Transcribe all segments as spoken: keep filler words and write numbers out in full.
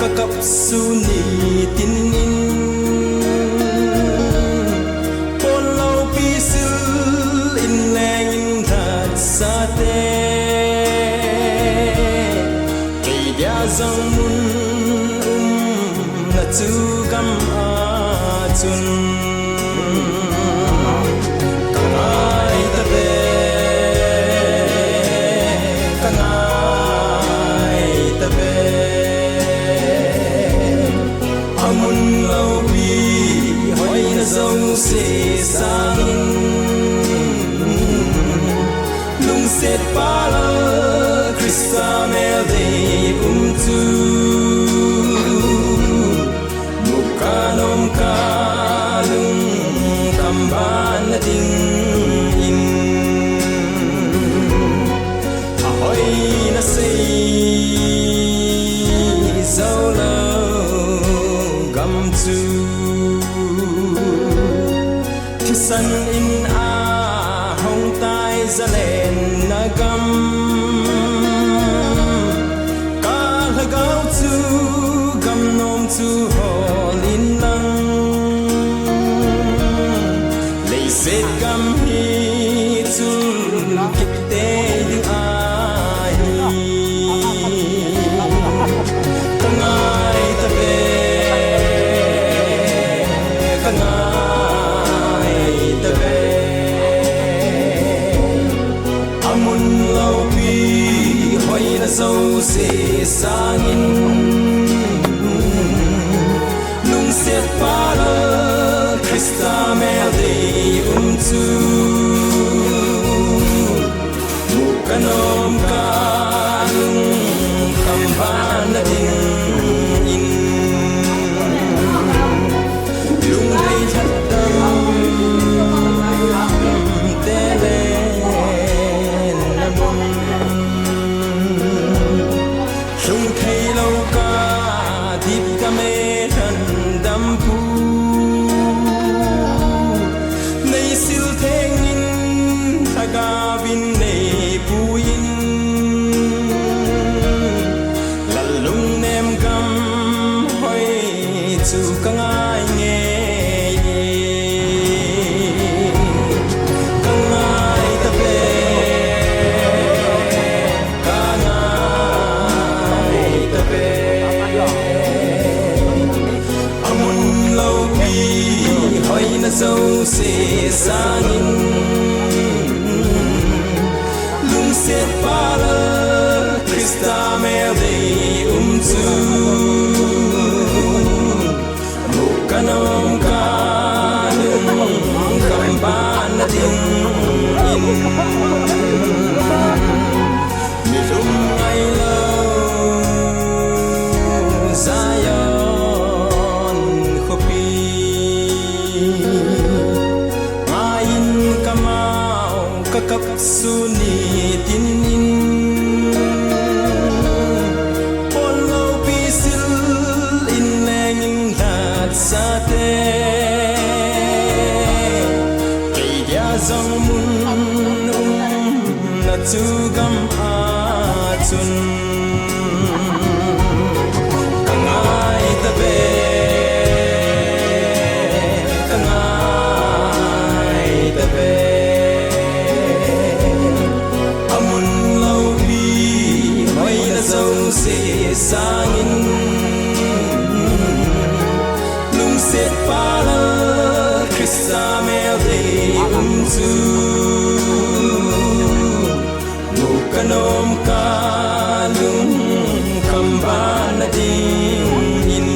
Ka kap su ni tin in, pon loupi sil in leng in that sa te, kei dia jong mun um na chu gam a chun ka ngai ta ve, ka ngai ta ve. A mun loupi hoina jouse sangin, lungset pal Christa mel dei um chu, mu ka nom ka lungkham ban na ding in, a hoina sei jou lou gam chu, thisan in a hong tai zalen na gam. Ka lhagao chu gam nom chu hol in lang, leiset gam hi chun kit tei ding ahi. Ka ngai ta ve, ka ngai ta ve. A mun loupi hoina jouse sangin, lungset pal Christa mel dei um chu, mu ka nom ka lungkham ban na ding in, lungdei lhadam te le na mun, lhung thei lou ka dip ka me lhan dam pu, nei sil theng in lhagao vin nei pu in, lal lungnem gam hoi chu ka ngai ngei. Ka ngai ta ve, ka ngai ta ve. A mun loupi hoina jouse sangin, lungset pal Christa mel dei um chu, mu ka nom ka lungkham ban na ding in, mi lung ngai lou Zion khopi, ngai in ka mau ka kap su ni tin in, pon loupi sil in leng in lhat sa te, kei dia jong mun um na chu gam a chun, ka ngai ta ve, ka ngai ta ve. A mun loupi hoina jouse sangin, lungset pal Christa mel dei um chu, mu ka nom ka lungkham ban na ding in.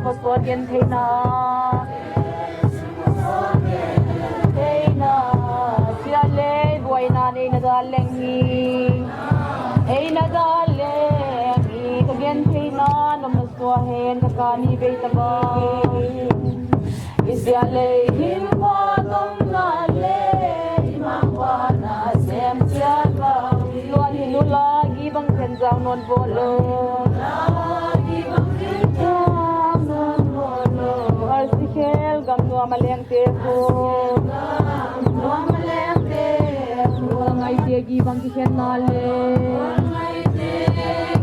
Pasal gentheina. Theina. Sia le buaina neina daleng hi. Eina daleng hi. Kagentheina nomna suahen kakani bei taba. Isia lei hin kho tomna le, imang wana sem siat ba. Luan hi lula, gibang khen jang non bolo. Gibang khen jang non bolo. Arsi khel gam nuam aleng te ko. Gam nuam aleng te ko. Ngai te gibang kikhen na le. Ngai te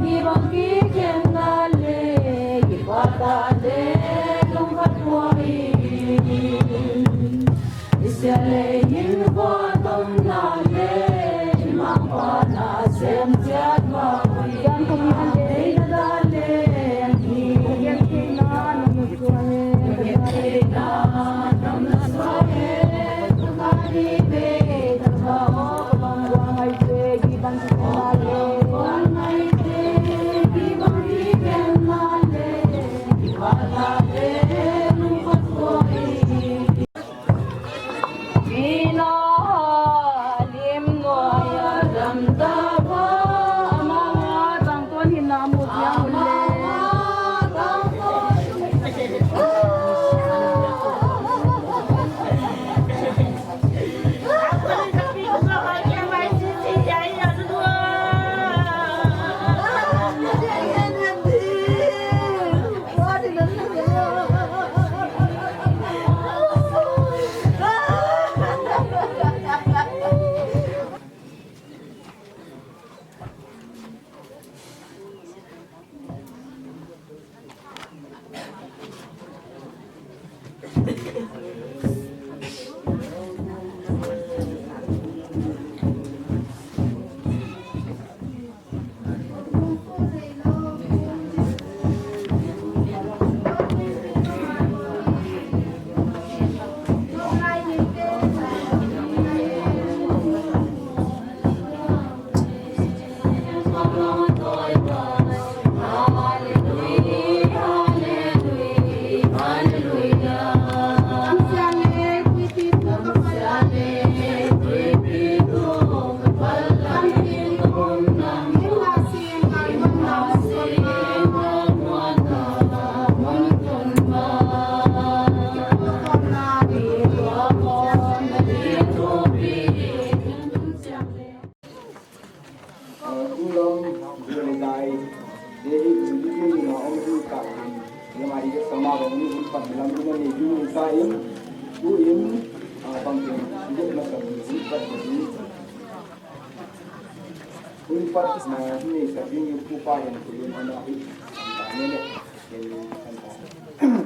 gibang kikhen na le. Kipata le.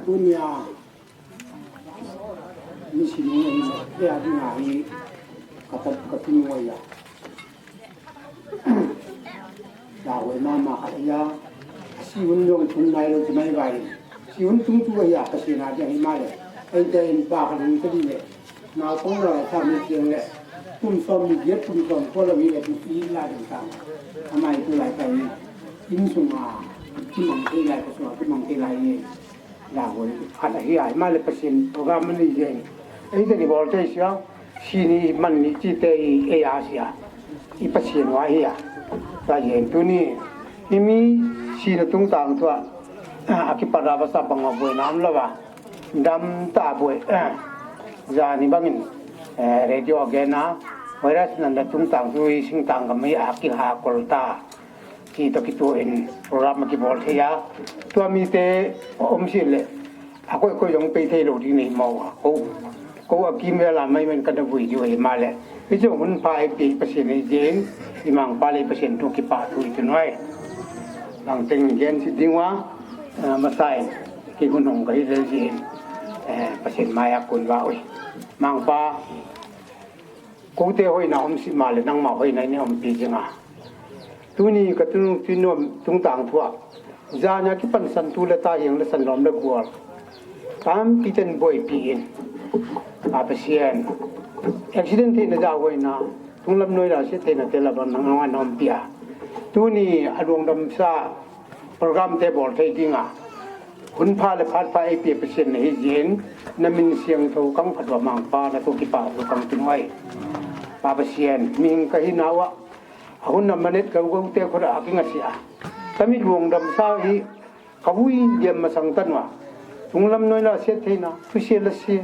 Tunia, mi sinu, eh, eh, dinga hi, kata, kati mo ya. Dawai mama khat ahi a, asi hun jong tung nai lou, tung nai vai. Si hun tung tu ahi a, Pathen a ding ahi male. Ahin te in pa khat hung ta di le. Naupang la sa mi jeng le. Kum som ni giet, kum som ko la mi le, tu i la ding tang. Ama i tu lai ta ni. Insung a, kimang thei lai, kasung a kimang thei lai ni. Dawai khat ahi a, ahi male Pathen program anei jeng. Ahi te ni bol te sia. Sini man ni chi te i, e a sia. I Pathen u ahi a. Tua jen tuni. I mi sina tungtang thua. A kipat a vasa bang a buaina um lou va. Dam ta buai. Jani bangin, eh, radio a gen a. Virus nan da tungtang thu i singtang gam hi a kihakol ta. Kitoh kitoh in program akibol thei a. Tua mite um sih le. Akoi koi jong pei thei lou ding nei mo a. Ko, ko a kimvel a mai men kana vui diu ahi male. Hiche hun pha eipeh Pathen ahi jeh in, imangpa le Pathen thu kipah thu iti noi. Bang teng gen sih ding uva, ah, masai. Kei hun hung kahi lel jeh in, eh, Pathen maiya kon uva ui. Mangpa, kote hoina um sih male, nangma hoina nei umpi jing a. Tuni ka tunu, tunu tungtang thua. Jana kipansan tu le ta hiang le san lom le gual. Tampi ten boipi in. A Pathen. Accident theina ja hoina. Tunglam noila se theina te la ban nang nang nom pia. Tuni a lungdam sa program te bol thei ding a. Hun pha le phat pha eipeh Pathen nahi jeh in, namin siangthou kang phat uva Mangpa, natoh kipah thu kang tin uve. Pa Pathen, mihing kahi nauva, ahun a manet keu keu te khut a kingasia. Kami luang damsa hi, kavui diam masang tan uva. Chunglam noina se theina, thuse la se.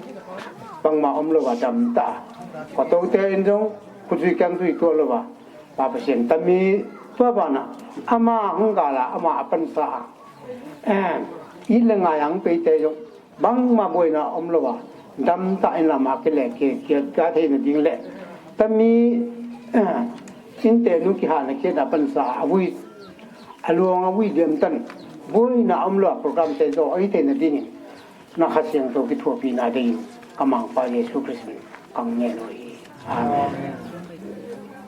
Bangma umlouva damtah a. Katoh te in jong, khutsui kang tui to louva. Pa Pathen tami tua bana, ama hung gala, ama apansa a. Eh, i le ngai ang pei te jong, bangma boina umlouva, damtah in lama kile, ke, ke, ka theina ding le. Tami, eh, inte nu kihana khe na pansa, avui, aluang avui diam tan, boina umlouva program te jong, ahi theina dingin. Na Kha Siangthou kithopina dingin, ka Mangpa Jesu Christ min, kang ngen uve. Amen.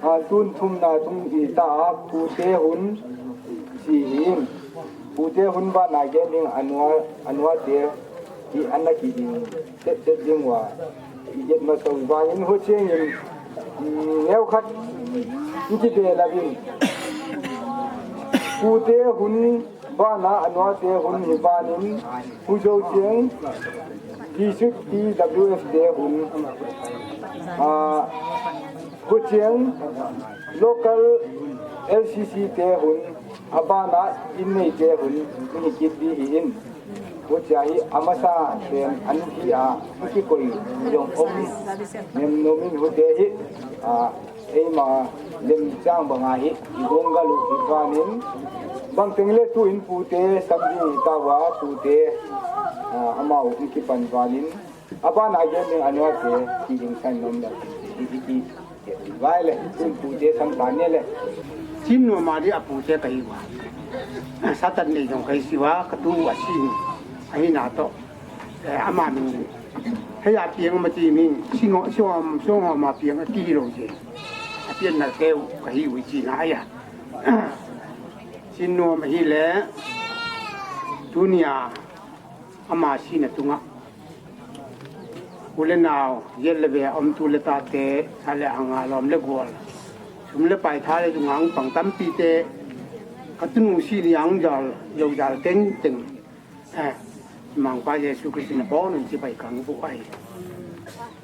A, tun thumna thum hi ta a, pute hun, chi hin. Pute hun bana gen ding anua, anua te, hi ana ki ding, tet tet ding uva. I get masang uva in ho cheng in, mm, neo khat, in ki be la bin. Pute hun, Bana anua te hun hi banin, Pu Jocheng, District T W F te hun, ah, Hucheng, Local L C C te hun, abana innei te hun, hi kit di hi in. Huchia hi amasa ten an hi a, hi koi jong om, nem nomin hute hi, ah, Eima lemchang banga hi, i hung galu hi vanin, bang teng le tu in pute, samdi ta va pute, ah, amau in kipan vanin, abana gen ding anua te, ki ding san nom le, i, i, i, i, vai le, tu in pute sam ta ne le. Chin no ma di a pute kahi va. Satan nei jong kahi siva, ka tu va sin. Ahi na to. Eh, ama min. Hei a piang ma ti min, sing ho, sing ho, sing ho ma piang a ti hi lo je. A pian na teu ka hi ui ti na ya. Sin nom hi le, tunia, ama sina tunga. U le nao, yel le ve, om tu le ta te, sa le anga lom le gol. Sum le pai tha le tunga ang pang tampi te, ka tunu si ni ang jal, yo jal teng teng. Eh, Mangpa Jesu Christ na pon un chibai kang bu ai.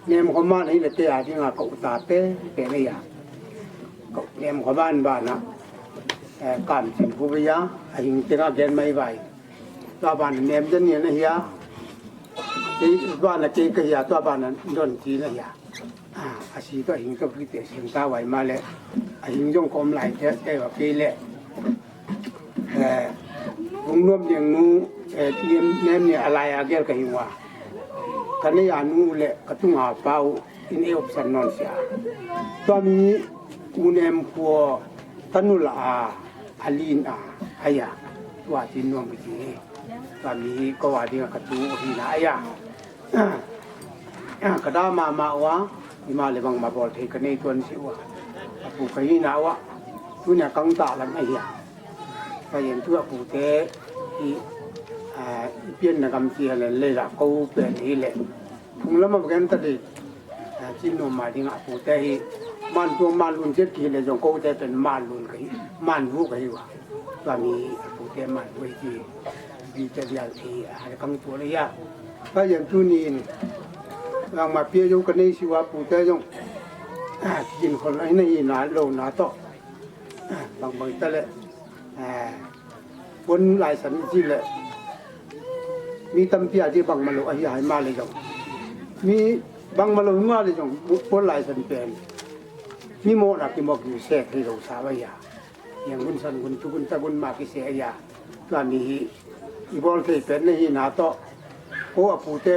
Nem khoman hi le te a dinga ka uta te, te ne ya. Ka nem khoman bana. Eh, kam chin bu ya, a hing te nga gen mai vai. Tua bana nem den ni na ya. Te bana ke ka ya, tua bana don ti na ya. Ah, a si to hing to ki te sing ta vai ma le. A hing jong kom lai te, te va ki le. Eh, hung nuam ding nu, eh, nem, nem ni a lai a gel ka hi uva. Ka nei a nu le ka tunga pau in e option non sia. Tua mi u nem kho tanu la a, a lin a, aya. Tua tin nuam ki ti. Tua mi ko a ding ka tu hi na aya. Ka da mama uva, ima le bang ma bol thei ka nei tuan si uva. A pu ka hi na uva, tunia kang ta lam ahi a. Ka yen tu a pu te, i, a, i pian na gam ti a le le la ko pen hi le. Phung lam a gen ta di, a, chin no ma ding a pu te hi, man tu man lun jet ki le jong ko te pen man lun ka hi, man bu ka hi uva. Tua mi a pu te man bu hi ti. Bi te vial ti, a, le kang tu le ya. Ka yen tu ni in. Lang ma pia yo ka nei si uva pu te jong. A, kin khol ai na hi na lo na to. A, bang bang ta le. A, pon lai san ji le. Mi tampi a di bang ma lo a hi ai ma le jong. Mi bang ma lo hi ma le jong. Pon lai san pen. Mi mo na ki mo ki se thei lo sa va ya. Yang gun san gun tu gun ta gun ma ki se ya. Tua mi hi i bol thei pen na hi na to. Ko a pu te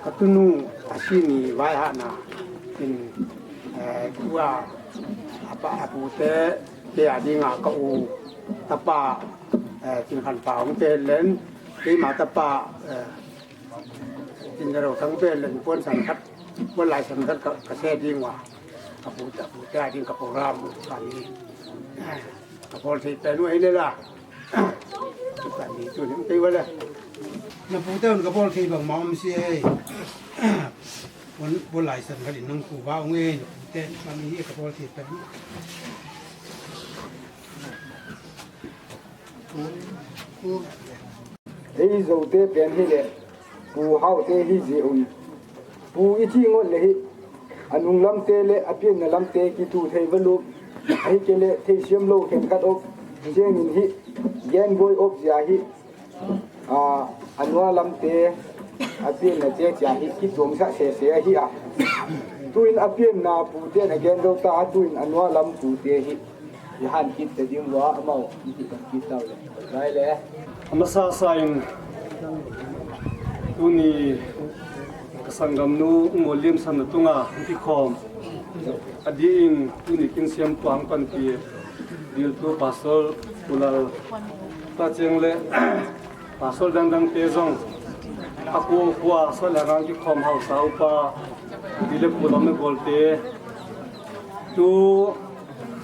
ka tunu a si ni vai ha na. In, eh, tua a pa a pu te te a dinga ka u tapa, eh, tin khan pa hong te len. Ke ma tapa, eh, tin ro kang te len pon san khat. Pon lai san khat ka, ka se ding uva. Ka pu, ka pu te a ding ka program ka mi. Ka bol thei pen uva hi le la. Ka mi tu ni te uva le. Na pu te un ka bol thei bang ma um si e. Pon, pon lai san khat in nang khu va ung e. Na pu te ka mi hi ka bol thei pen. Ei Zote pen hi le, Pu Haote hi jeh un. Pu i chi ngot le hi, anung lamte le apianna lamte kituh thei valu. Ahi kei le theisiam lou khenkhat op. Jeng in hi, gen boi op jia hi. A, anua lamte, apianna te chia hi, kituang sa se se ahi a. Tuin apianna pute na gen dou ta, tuin anua lam pute hi. Ihan kit ta ding lua amau, i kit ta kit ta le. Rai le. Amasa sa in tuni ka sanggamnu Molliamsan na tunga kikhom. Adin tuni kin siam puang panpi. Dil tu Pastor Pu Lal. Ta cheng le Pastor dang dang te jong. Aku kua sa la ngang kikhom hausa upa. Dile Pu Lam ne gol te. Tu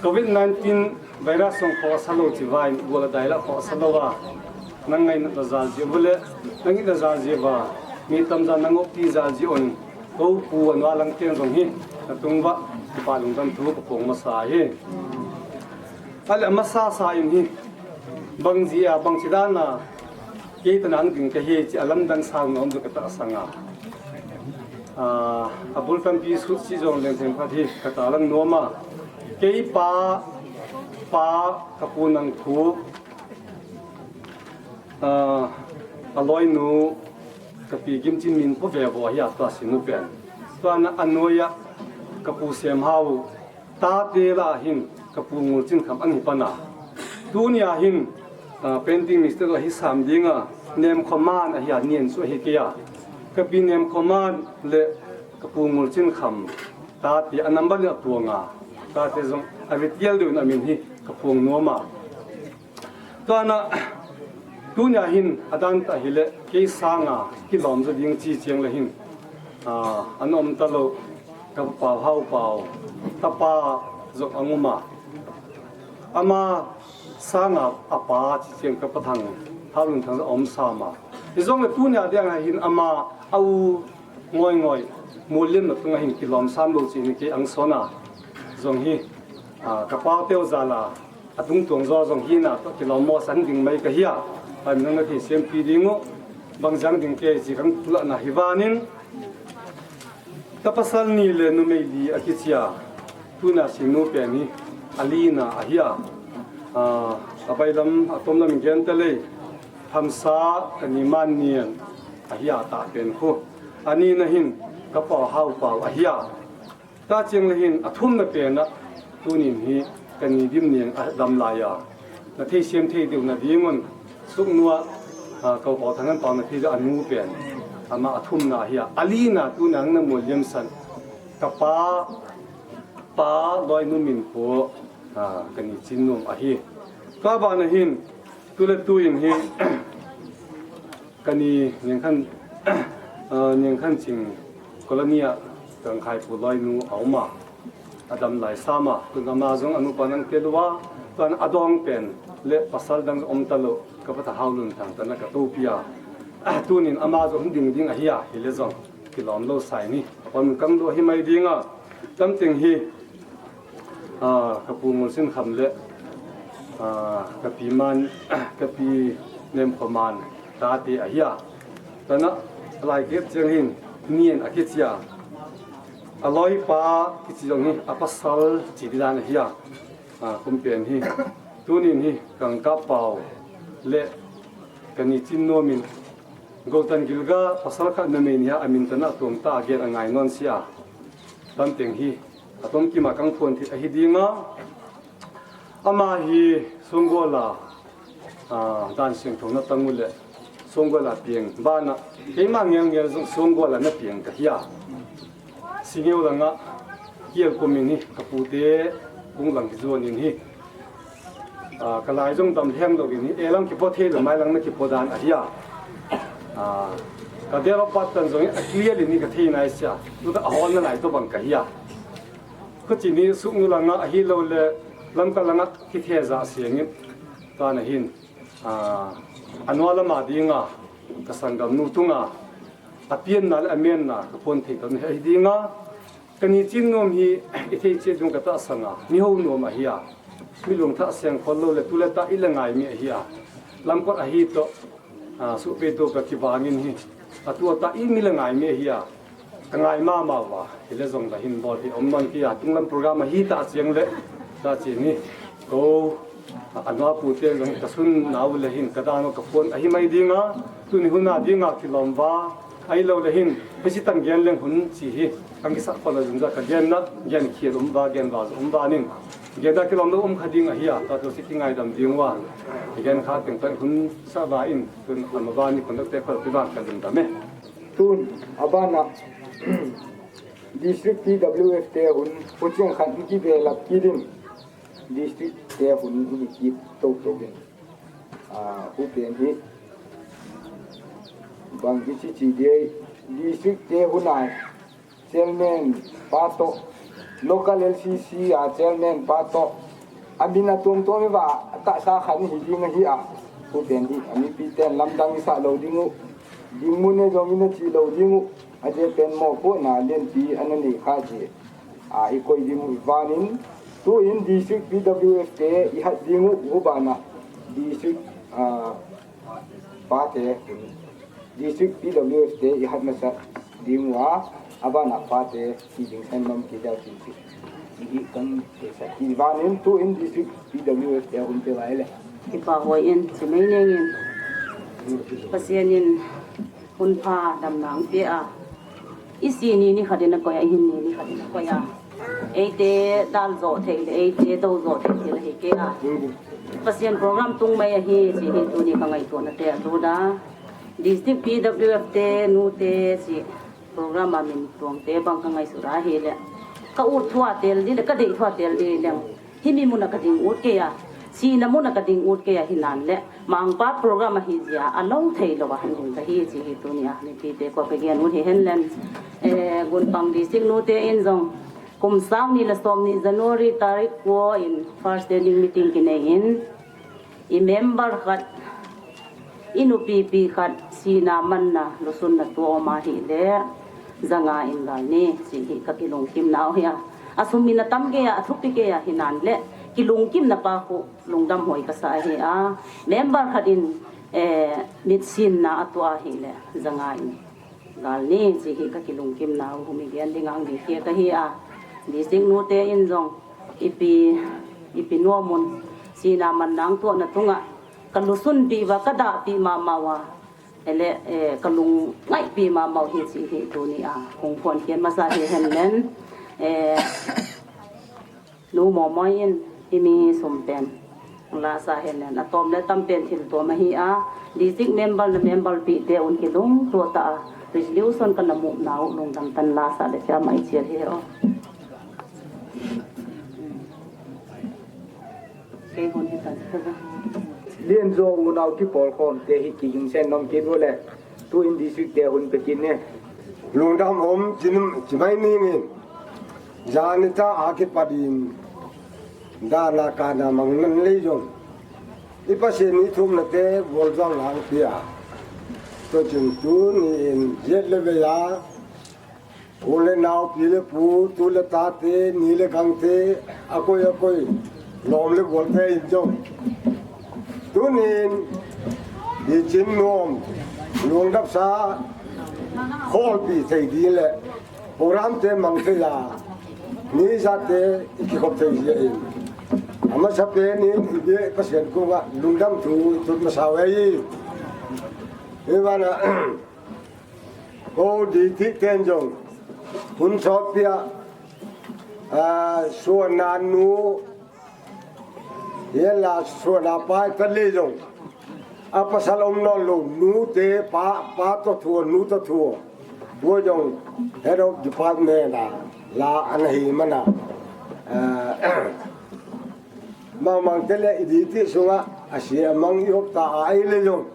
covid nineteen virus song khohsa lou chi vain, gol a dai la khohsa lou a. Nang ngaina la jal ji vule, nang ngaina jal ji va. Mi tamjan nang op ti jal ji un. Ko pu anua lang teng jong hi, na tung va, pa lungdam thu ka phong masa hi. Ale amasa sa in hi. Bang ji a, bang chi dan a. Kei ta nang ding ka hi chi a lamdang sang nom ka ta sanga. A, abul tampi sut si jong leng theng phat hi ka ta lang nom a. Kei pa, pa ka pu nang thu, a, a loinu ka pi Gimchinmin po ve vo hi a tua sinu pen. Tua na anoiya ka pu Semhao. Tate la hin ka pu Ngulchinkham ahi pana. Tunia hin, a, painting mistake ahi sam dinga, Nemkhoman ahi a, nien chu ahi kei a. Ka pi Nemkhoman le ka pu Ngulchinkham tate a number le a tuanga. Tate jong a retial deu in a min hi ka phong nom a. Tua na, tunia hin a dan ta hi le, kei sanga kilom jo ding chi cheng le hin, a, an om ta lou, ka pa Haopao, tapa jong ang um a. Ama sanga a pa chi cheng ka pa Thang, Haolunthang jong om sam a. Hi jong le tunia ding a hin ama a u ngoi ngoi, Molliam na tunga hin kilom sam lou chi ni kei ang sona. Jong hi, a, ka pa teu jal a, a tungtuang jo jong hi na, to kilom mo san ding mai ka hi a. Pai mi nang na thei siam pi ding u, bang jang ding kei chi kang pula na hi vanin. Ka pasal ni le numei li a kichia, tuna sinu pen hi, a li na ahi a. A, a bailam, a tomlam gen ta lei, Hamsa ka ni man nian ahi a ta pen khu. Ani na hin ka pa Haopao ahi a. Ta cheng le hin a thum na pen a tunin hi ka ni dim niang a dam lai a. Na thei siam thei deu na ding un suk nua, a, ka pa Thang an pa na thei deu a nu pen. Ama a thum na ahi a. A li na tuna ang na Molliamsan. Ka pa, pa loinu min po, a, ka ni Chinnom ahi. Ka ba na hin, tu le tu in hi, Ka ni Niangkhan, ah, Niangkhanching colony a Kangkhaipu loinu a um a, a dam lai sam a, tun ama jong a nupa nang te lou a, tuan a dong pen le pasal dang um ta lou, ka pa Thahaolun tang tana ka topi a. Ah, tunin ama jong ding ding ahi a, hi le jong kilom lou sai ni. A pan kang lou hi mai ding a, tam ting hi. Ah, ka pu Ngulchinkham le, ah, ka pi Man, ka pi Nemkhoman tate ahi a. Tana, lai kep cheng hin, nien a kichia. A loipa kichi jong hi, a pasal chi di dan ahi a. Ah, kum pen hi. Tunin hi, Kangkapao le, ka ni Chinnomin, Goltan Gilga pasal khat numei nia a min tana tuam ta a gen a ngai non sia. Tam teng hi, a tom kima kang phon thit ahi dinga. Ama hi Songgola, a, dan siangthou na tang u le, Songgola piang bana, keima ngel ngel jong Songgola na piang ka hi a. Singeu langa, kiel kumin hi, ka pute, kung lang kijuan in hi. Ah, ka lai jong dam lhem lou in hi, e lang kipo thei lou, mai lang na kipo dan ahi a. Ah, ka dera pat tan jong a clear in hi ka thei nai sia. Tu ta a hon na lai to bang ka hi a. Ka chi ni suk nu langa ahi lou le, lam ka langa ki the ja siang in. Ta na hin. Ah, anua lama dinga, ka sanggam nu tunga, a pianna le a menna, ka pon thei ka ni ahi dinga, Ka ni Chinnom hi, i thei che dung ka ta sanga, mi ho nom ahi a. Mi lung tha seng khol lou le tu le ta i la ngai mi ahi a. Lamkot ahi to, A, suhpeh to ka kivangin hi. Atu ata i mi le ngai me hi a. Ka ngai mama uva. Hile jong la hin bol hi om man ki a. Tunglam program a hi ta chiang le. Ta chi ni. Ko. A, anua pu te jong ka sun nau le hin ka dan ka phone a hi mai dinga. Tuni huna dinga kilom uva. Ahilou le hin. Hisi tan gen leng hun chi hi. Kan kisa ko la jung ja ka gen na. Gen khel um uva, gen uva um uva ning. Gen da kilom lou um kha ding ahi a, ta to si kingaidam ding uva. Gen kha teng pen hun sa uva in, tun ama uva ni conduct te khol pi uva ka lungdam e. Tun, abana, District P W F te hun, pucheng khat ni kivelap kit in, District te hun ni kit to to in. Ah, hu pen hi, bang hi chi chi dei, District te hun ai, Chairman pa toh, Local L C C a Chairman pa toh, amin atom tom uva, atahsa khat hi ding ahi a, hu pen hi, amipi ten lamdang isah lou ding u, ding mun e jong ina chi lou ding u, aje pen mo ko na lenpi ana nei kha je, a, i koi ding u i vanin, tu in District P W F te i hat ding u, hu bana, District, a, pa te, District P W F te i hat masat ding uva, abana pa te, ki ding sen mam ki dau ki ki. Ki hi kan te sa ki vanin tu in District P W F te hun pe vai le. Kipa hoi in, chi mai neng in. Pathen in hun pha damna ang pe a. I si ni ni khat in a koi a, i hin ni ni khat in a koi a. Eite dal jo thei le, eite do jo thei thei le hi ke a. Pathen program tung mai ahi, chi hi tuni ka ngaito na te a tu da. District P W F te, nu te, chi program a min tuang te bang ka ngaisut a hi le. Ka ut thua tel di le, ka dei thua tel di le. Hi mi mun a ka ding ut ke a. Si na mun a ka ding ut ke a hi nan le. Mangpa program a hi zia, a lo thei lo a han ding ka hi chi hi tuni a. Ni ti te ko ka gen ut hi hen len. Eh, gun pang district nu te in jong. Kum sang ni le som ni January tarik ko in first standing meeting ki nei in. I member khat, i nupi pi khat, sina manna, lusunna tua om ahi le, zanga in gal ni, chi hi ka kilungkim nau hi a. A sum in a tam ke a, a thupi ke a, hi nan le, kilungkim na pa khu, lungdam hoi ka sa hi a. Member khat in, eh, mit sin na a tua hi le, zanga in gal ni, chi hi ka kilungkim nau, humi gen ding ang di kia ka hi a. District nu te in jong, ipi, ipi nuam un, sina man nang tuah na tunga, ka lusun pi va, ka dah pi mama va, ele, eh, ka lung ngai pi mama hi chi hi tuni a, kong phone kian masa hi hen len, eh, nu mo mo in, i mi sum pen, la sa hen len, a tom le tam pen thil tuam ahi a, district member na member pi te un kilung tuah ta a, resolution ka na mu nau lungdam tan la sa le siam ai chial hi o. Kei hun hi tan. Lien jo unau kipol khom te hi kihing sen nom kit u le. Tu in district te hun pe kit ne. Lungdam om chin chimai ni min. Jani ta a kipat in. Dana kana mang nan lei jong. I Pathen i thumna te bol jong lang pia. To chin tuni in jet le ve ya. U le nau, pi le pu, tu le tate, ni le gangte, a koi a koi, lom le golte in jong. Tunin, i chin nom, lungdam sa, kholpi thei di le, program te mang thei la, ni jat te, i kikhop thei di in. Amasa pen in, i be Pathen kong a, lungdam thu, thut masa uve. I vana, Ko di ti ten jong. Hun sot pia. A, suan na nu. Ye la suan na pa ta le jong. A pasal om non lo nu te pa, pa to thu, nu to thu. Wo jong head of department a la ana hi mana. A, mang mang te le i di ti sunga a si a mang i op ta ai le jong.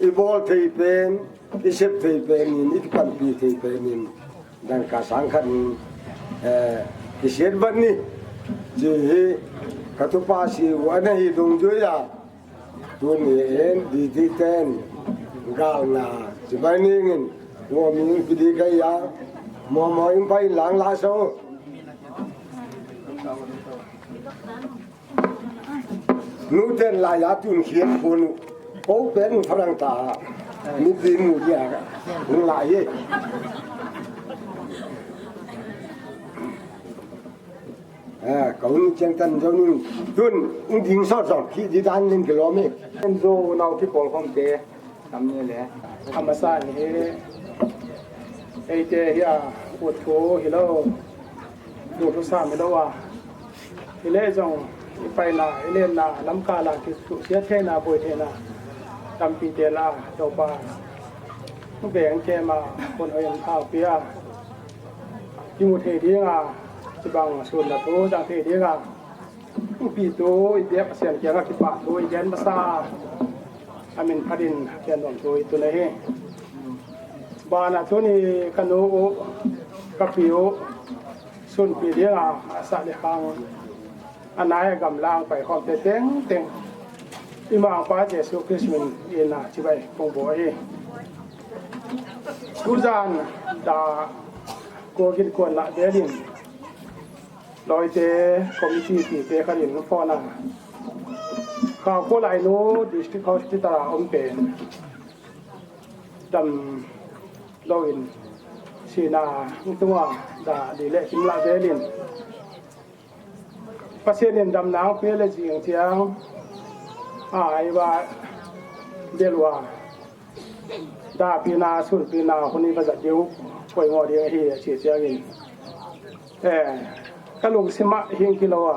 I bol thei pen, i sep thei pen in, i kipanpi thei pen in, dangka sang khat in, eh, i siet bat ni, chi hi, ka tupa si u ana hi dungjuia, tuni in, di di ten, gal na, chi bai ning in, wo mi in ki di kai a, mo mo in pai lang la so. Nu ten la ya tun khian ko nu. Ko pen farang ta, mi di mu dia, hung la ye. Ah, ka hun chang tan jong ni, tun, ung ding so jong, ki di dan nin kilo mi. En jo nau ki pol khom te, tam ni le. Amasa ni he, ei te hia, ut ko hilo. Duh thu sam hilou a. Hile jong, i paina, i lenna, lamkai la, kisuhsiat theina, boi theina. Tampi te la, Toupa. Beng kema, kon hoi ang thau pia. Kimu thei dinga, chibang sunna thu, jang thei dinga. Pi tu, i biak Pathen kianga kipa tu, i gen masa. Amin phatin, kian nom tu, i tu na hi. Bana tuni, ka nu u, ka pi u. Sunpi dinga, a sah le khang. A nai a gamlang pai khom te teng teng. I Mangpa Jesu Christ min in a chibai kong bo hi. Tujan da ko gin kon la de din. Loi te, committee ti te kha din phone a. Kha ko lai nu District Hospital a om pen. Dam lo in. Sina, tunga, da, di le, kim la de din. Pathen in damna ang pe le jing chiang. A, ai ba, belwa. Da pi na, sun pi na, huni ba jat diu, koi ngo ding hi, chi chiang in. Eh, ka lungsim a hing kilo a.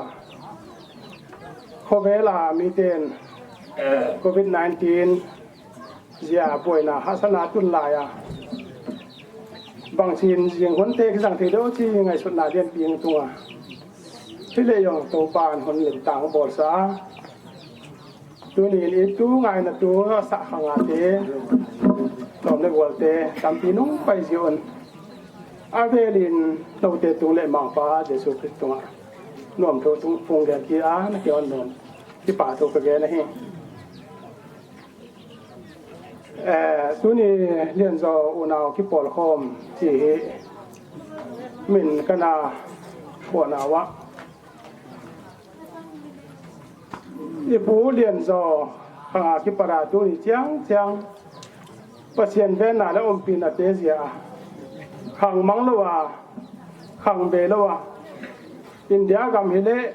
Khovel a mi ten, covid nineteen, Zia boina hahsatna tun lai a. Bangchin jing hun te kijang thei deuh chi ngaisutna lianpi hung tung a. Hile jong Toupan hun lim tang bolsa a. Tunin i tu ngaina tu sah khang a te. Tom le gol te tampi nung pai ji un. Avelin Toupa te tung le Mangpa Jesu Christ tunga. Nuam tho tung phung gel ki a na ki on nom. Kipa tho ka gel na hi. Eh, tuni Lianzo unau kipol khom chi hi min kana pona wa. I pu Lianzo khanga kipara tuni chiang chiang. Pathen venna le umpina te jia. Khang mang lo a, khang be lo a. India gam hi le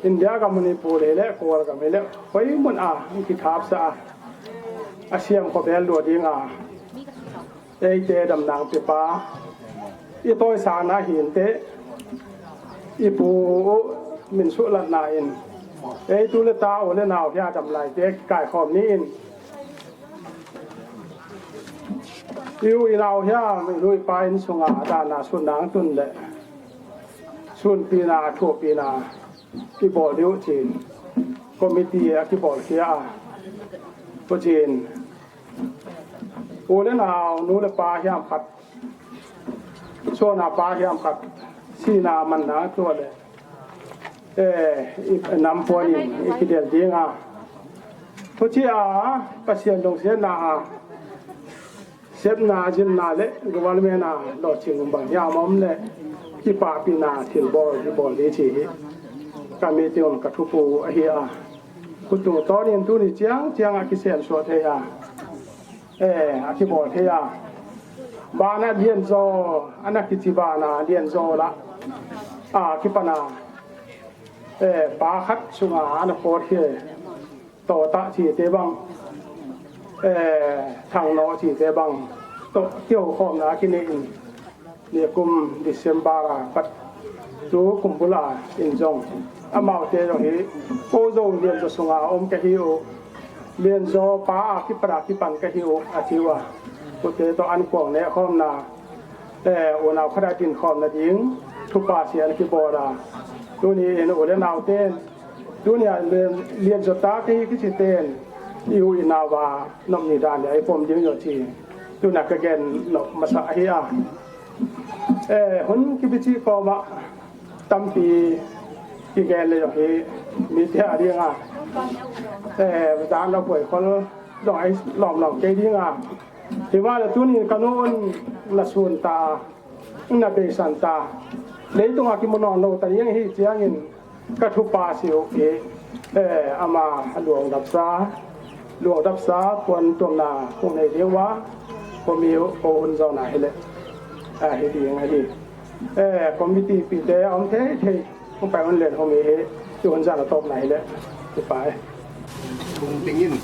India gam Manipur hi le, Kawl gam hi le, hoi mun a, kithap sa a. A siam ko bel lo ding a. Ei te dam nang pe pa. I toi sa na hin te. I pu min su lat na in. Ei tu le ta u le nau hia dam lai te kai khom ni in. I u i nau hia, i lui pa in sunga, dana sun nang tun le. Sun pina, thu pina. Kibol diu chin. Committee a kibol kia. Ko chin. U le nau, nu le pa hiam khat. Sona pa hiam khat. Sina man na tu le. Eh, i, nam pon in, i kidel ding a. Thuchi a, Pathen lungsetna a. Sepna, jilna le, government a, lo ching um bang hiam om le. Kipapina, thil bol, kibol di chi hi. Ka meeting ka thupu ahi a. Kutu tonin tuni chiang, chiang a kisem so thei a. Eh, a kibol thei a. Bana Lianzo, ana kichi bana Lianzo la. A, kipana. Eh, pa khat sunga ana pot hi. To ta chi te bang. Eh, thang no chi te bang. To, kio khom na kini in. Ni kum December a pat tu kum bula in jong. Amau te jong hi ko zo Lianzo sunga om ka hi u. Lianzo pa a kipara kipan ka hi u a chi u a. Ko te to an kuang ne khom na. Eh, unau khara din khom na ding. Thupa sian kibol a. Tuni in u le nau ten. Tuni a Lian, Lianzo ta ka hi kichi ten. I u i nau va nom ni dan ya i pom ding yo chi. Tuna ka gen nom masa hi a. Eh, hun kibichi koma tampi kigen le hi mi te a ding a. Eh, dan lo koi khol long ai long long ke ding a. Hi ma le tuni ka nu un na sun ta, na be san ta. Leitung a kimu non lo ta ding hi chiang in ka thupa si u e. Eh, ama luang dapsa, luang dapsa, puan tuamna, kung nei ding uva, komi o hun zauna hile, ah, hi ding ahi. Eh, committee pite, om thei thei, kung pai hun len, komi hi, tu hun zauna topna hile, tu pai. Kung tingin,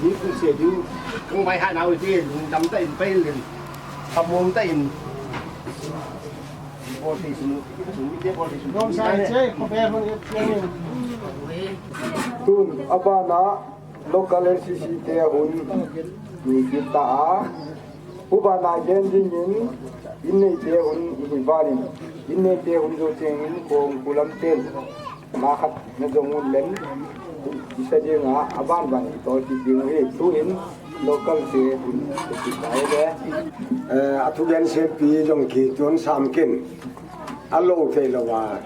ni kung se diu, kung pai ha nau ti, dam ta in pai len, khamong ta in. Tun, abana local N C C te hun ni kita a. Ubana gen dingin, innei te hun ni banin, innei te hun jo chengin kong kulam ten. Ma khat na jong un len, isa dinga, aban ban i tol ti ding hi, tu in local te hun ti tai le. Eh, a thugen sempi jong ki tun sam kin, a lo thei lo a.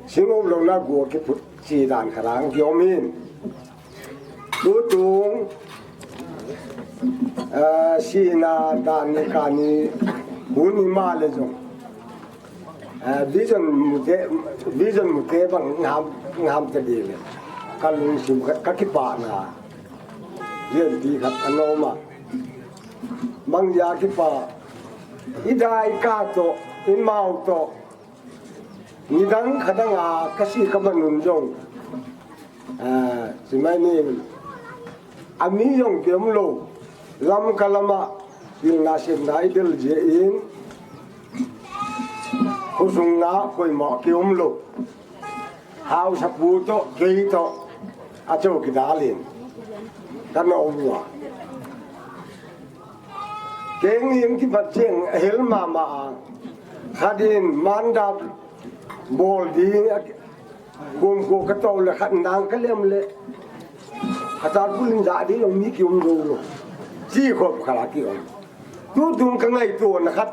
Singom lo na go ki phut chi dan kharang ki om in. Tutung, eh, sina dan ni kani, hun ni ma le jong. Eh, vision mute, vision mute bang ngam, ngam te di le. Ka lungsim ka, ka kipana. Yen ti khat anoma. Bang ya kipa. I dai ka to, i mau to. Nidang khadang a ka si ka manun jong. Ah, simai ni. Ami jong ki om lo. Lam ka lama, pilna simna i del je in. Khosung na koima ki om lo. Hausapu to, kei to, a chou ki dalin. Ka na om ua. Keng in ki bat cheng, a hel mama a. Khat in mandap, bol ding, a kum ko ka to le khat nang ka lem le. Khat a kulin ja ding, mi ki um do lo. Chi khop khala ki um. Tutung ka ngaito na khat.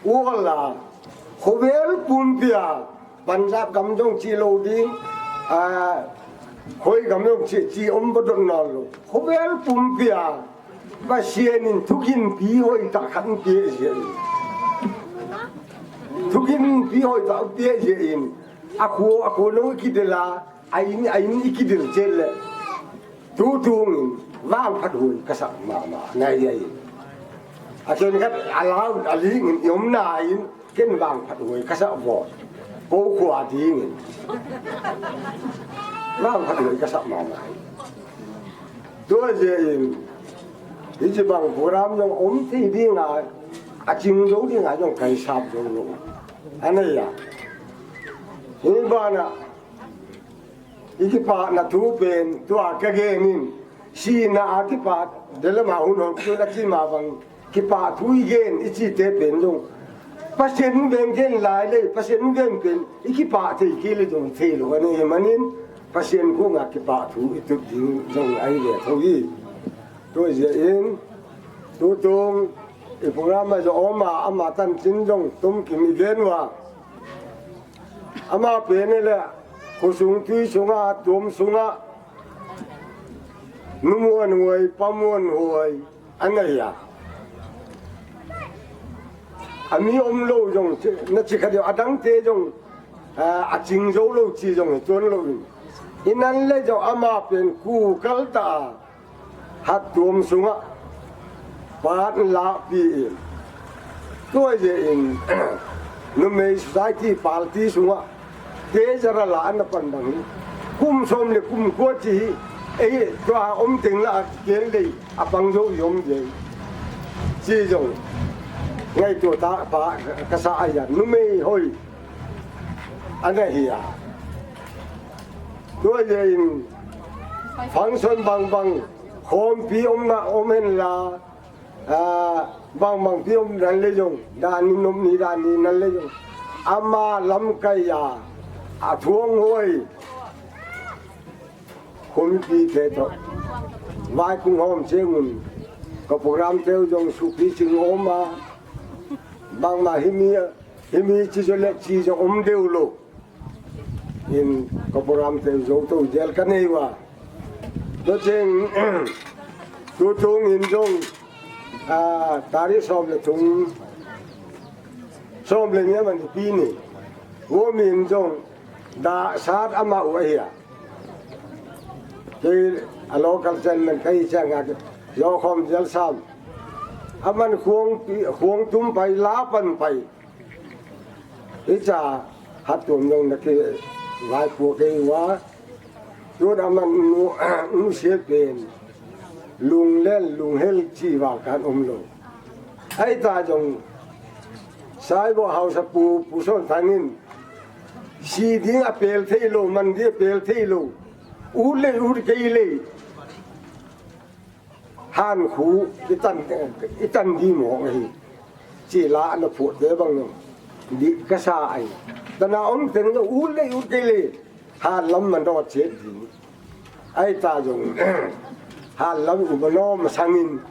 Uola, khovel pumpia, Punjab gam jong chi lo ding, a, khoi gam jong chi, chi om bodon na lo. Khovel pumpia, Pasian in thukin pi hoi ta khan pi je. Thukin pi hoi ta pi je in. A khu, a khu no ki de la, a in, a in i ki dil che le. Tutung in vangphat hui ka sak mama, nai ai. A chen khat a lau, a ling in i om na in, ken vangphat hui ka sak vo. Ko khua ding in. Vangphat hui ka sak mama. Tua je in, hi chi bang program jong om thei ding a, a ching jo ding a jong kai sap jo lo. Anei a. Hi bana, I kipana thu pen, tua ka gen in, sina a kipa, delama hun hon, tu na kima bang, kipa thu i gen, i chi te pen jong. Pasian ven gen lai le, Pasian ven pen, i kipa thei ki le jong thei lo, ani manin, Pasian ko nga kipa thu i tu ding jong ai le tho i. Tu je in, tutung, i program a jo oma, ama tan chin jong, tum kim i gen wa. Ama pen le, khosung tui sunga, tuam sunga, numu an huai, pamu an huai, anai a. Ami om lo jong, na chi kha deu, adang te jong, a, a ching jo lo chi jong, tuan lo in. Inan le jong ama pen ku kal ta, Hattuam sunga, pat la pi in. Tua je in, numei society party sunga, te jara la an pan bang hi. Kum som le kum ko chi hi, ei, tua om ting la kel dei, a pang jo yom je. Chi jong, ngai tua ta pa, ka sa a ya, numei hoi. Ana hi a. Tua je in, function bang bang, khompi om na om hen la, a, bang bang pi om nan le jong, dan ni nom ni dan ni nan le jong. Ama lamkai a, a thuang hoi. Khompi te to. Vai kung hom che ngun. Ka program teu jong supi ching om a. Bang ma hi mi, hi mi chi jo le chi jo om deu lo. In ka program te jo to jel ka nei wa. To cheng, tu tung in jong, a, tari som le tung. Som le ni aman pi ni. Wo min jong da sat ama u ahi a. Kei a local chairman kei chang a jo khom jel sam. Aman khuang pi, khuang tum pai la pan pai. Icha hat tum jong na kei vai pu kei wa. Tun aman nu, nu se pen. Lung len, lung hel chi vang kan um lo. Ai ta jong, Saibo Hausa pu, pu Son Thangin, si ding a pel thei lo, man ding a pel thei lo. U le, u kei le. Han khu, i tan, i tan di mo hi. Chi la na phu te bang no. Di ka sa ai. Ta na om teng no, u le, u kei le. Halam man dot chet ding. Ai ta jong. Halam u mano masangin.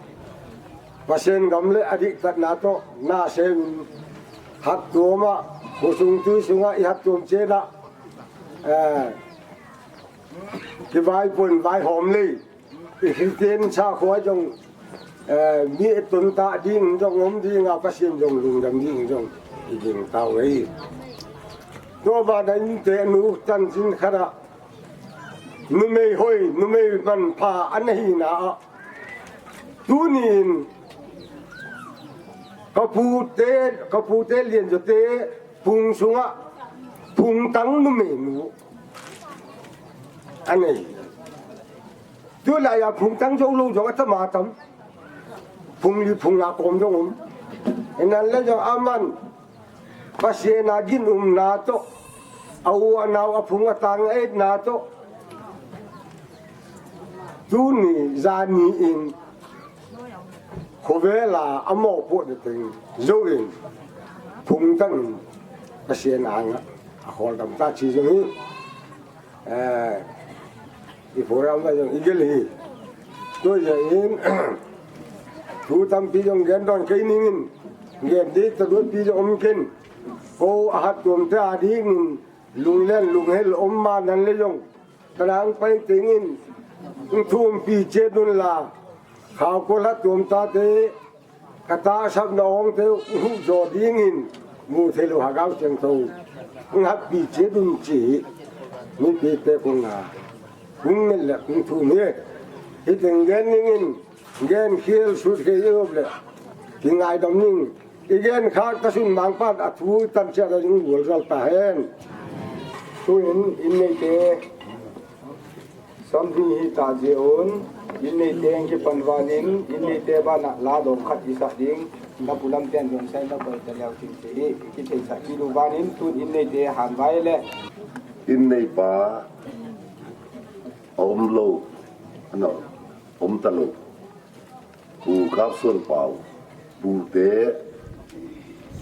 Pasen gam le adik tat na to. Na se un. Hat toma. Kusung tu sunga i hat tom che na. Eh. Ki vai pun vai hom le. I Christian sa khua jong, eh, mi tun ta ding jong om ding a Pasen jong lungdam ding jong i ding tau ei. Tua ba da in te nu tan sin khara. Numei hoi, numei man pha an hi na a. Tunin ka pu te, ka pu te lien jo te phung sunga phung tang numei nu. Anei. Tu la ya phung tang jo lo jo ta ma tam. Phung li phung la kom jo um. Enan le jo aman. Pasen a gin um na to. Au anau a phung a tang et na to. Tuni zani in. Khovela amo po de teng. Zo in. Phung tang in. Pasen a nga. A khol dam ta chi zo in. Eh, i program la jong i gel hi. Tua jeh in, thu tampi jong gen don kei ning in, gen di ta dot pi jong um ken. Ko a hat tuam te a ding in, lunglen lunghel um ma nan le jong. Ka nang pai ting in, thum pi che dun la. Khau ko la tuam ta te, Ka tahsapna ong te hu jo ding in mu thei lou Lhagao Theng tho. Ngap pi che dun chi. Mipi te kung a. Kung ngel le kung thum hi. Hi teng gen ning in. Gen khel sut khel i op le. Ki ngaidam ning. I gen khak ta sun mang pat a thu tam chia da ding bol jal ta hen. Tu in in nei te. Samding hi ta jeh un, in nei te ang kipan vanin, in nei te bana la dom khat i sa ding, na pulam ten dom sai na koi ta leu tin te hi, ki thei sa ki lu vanin, tun in nei te han vai le. In nei pa, a om lo, ano, om ta lo. Pu Kapsuan Pau, Pu te,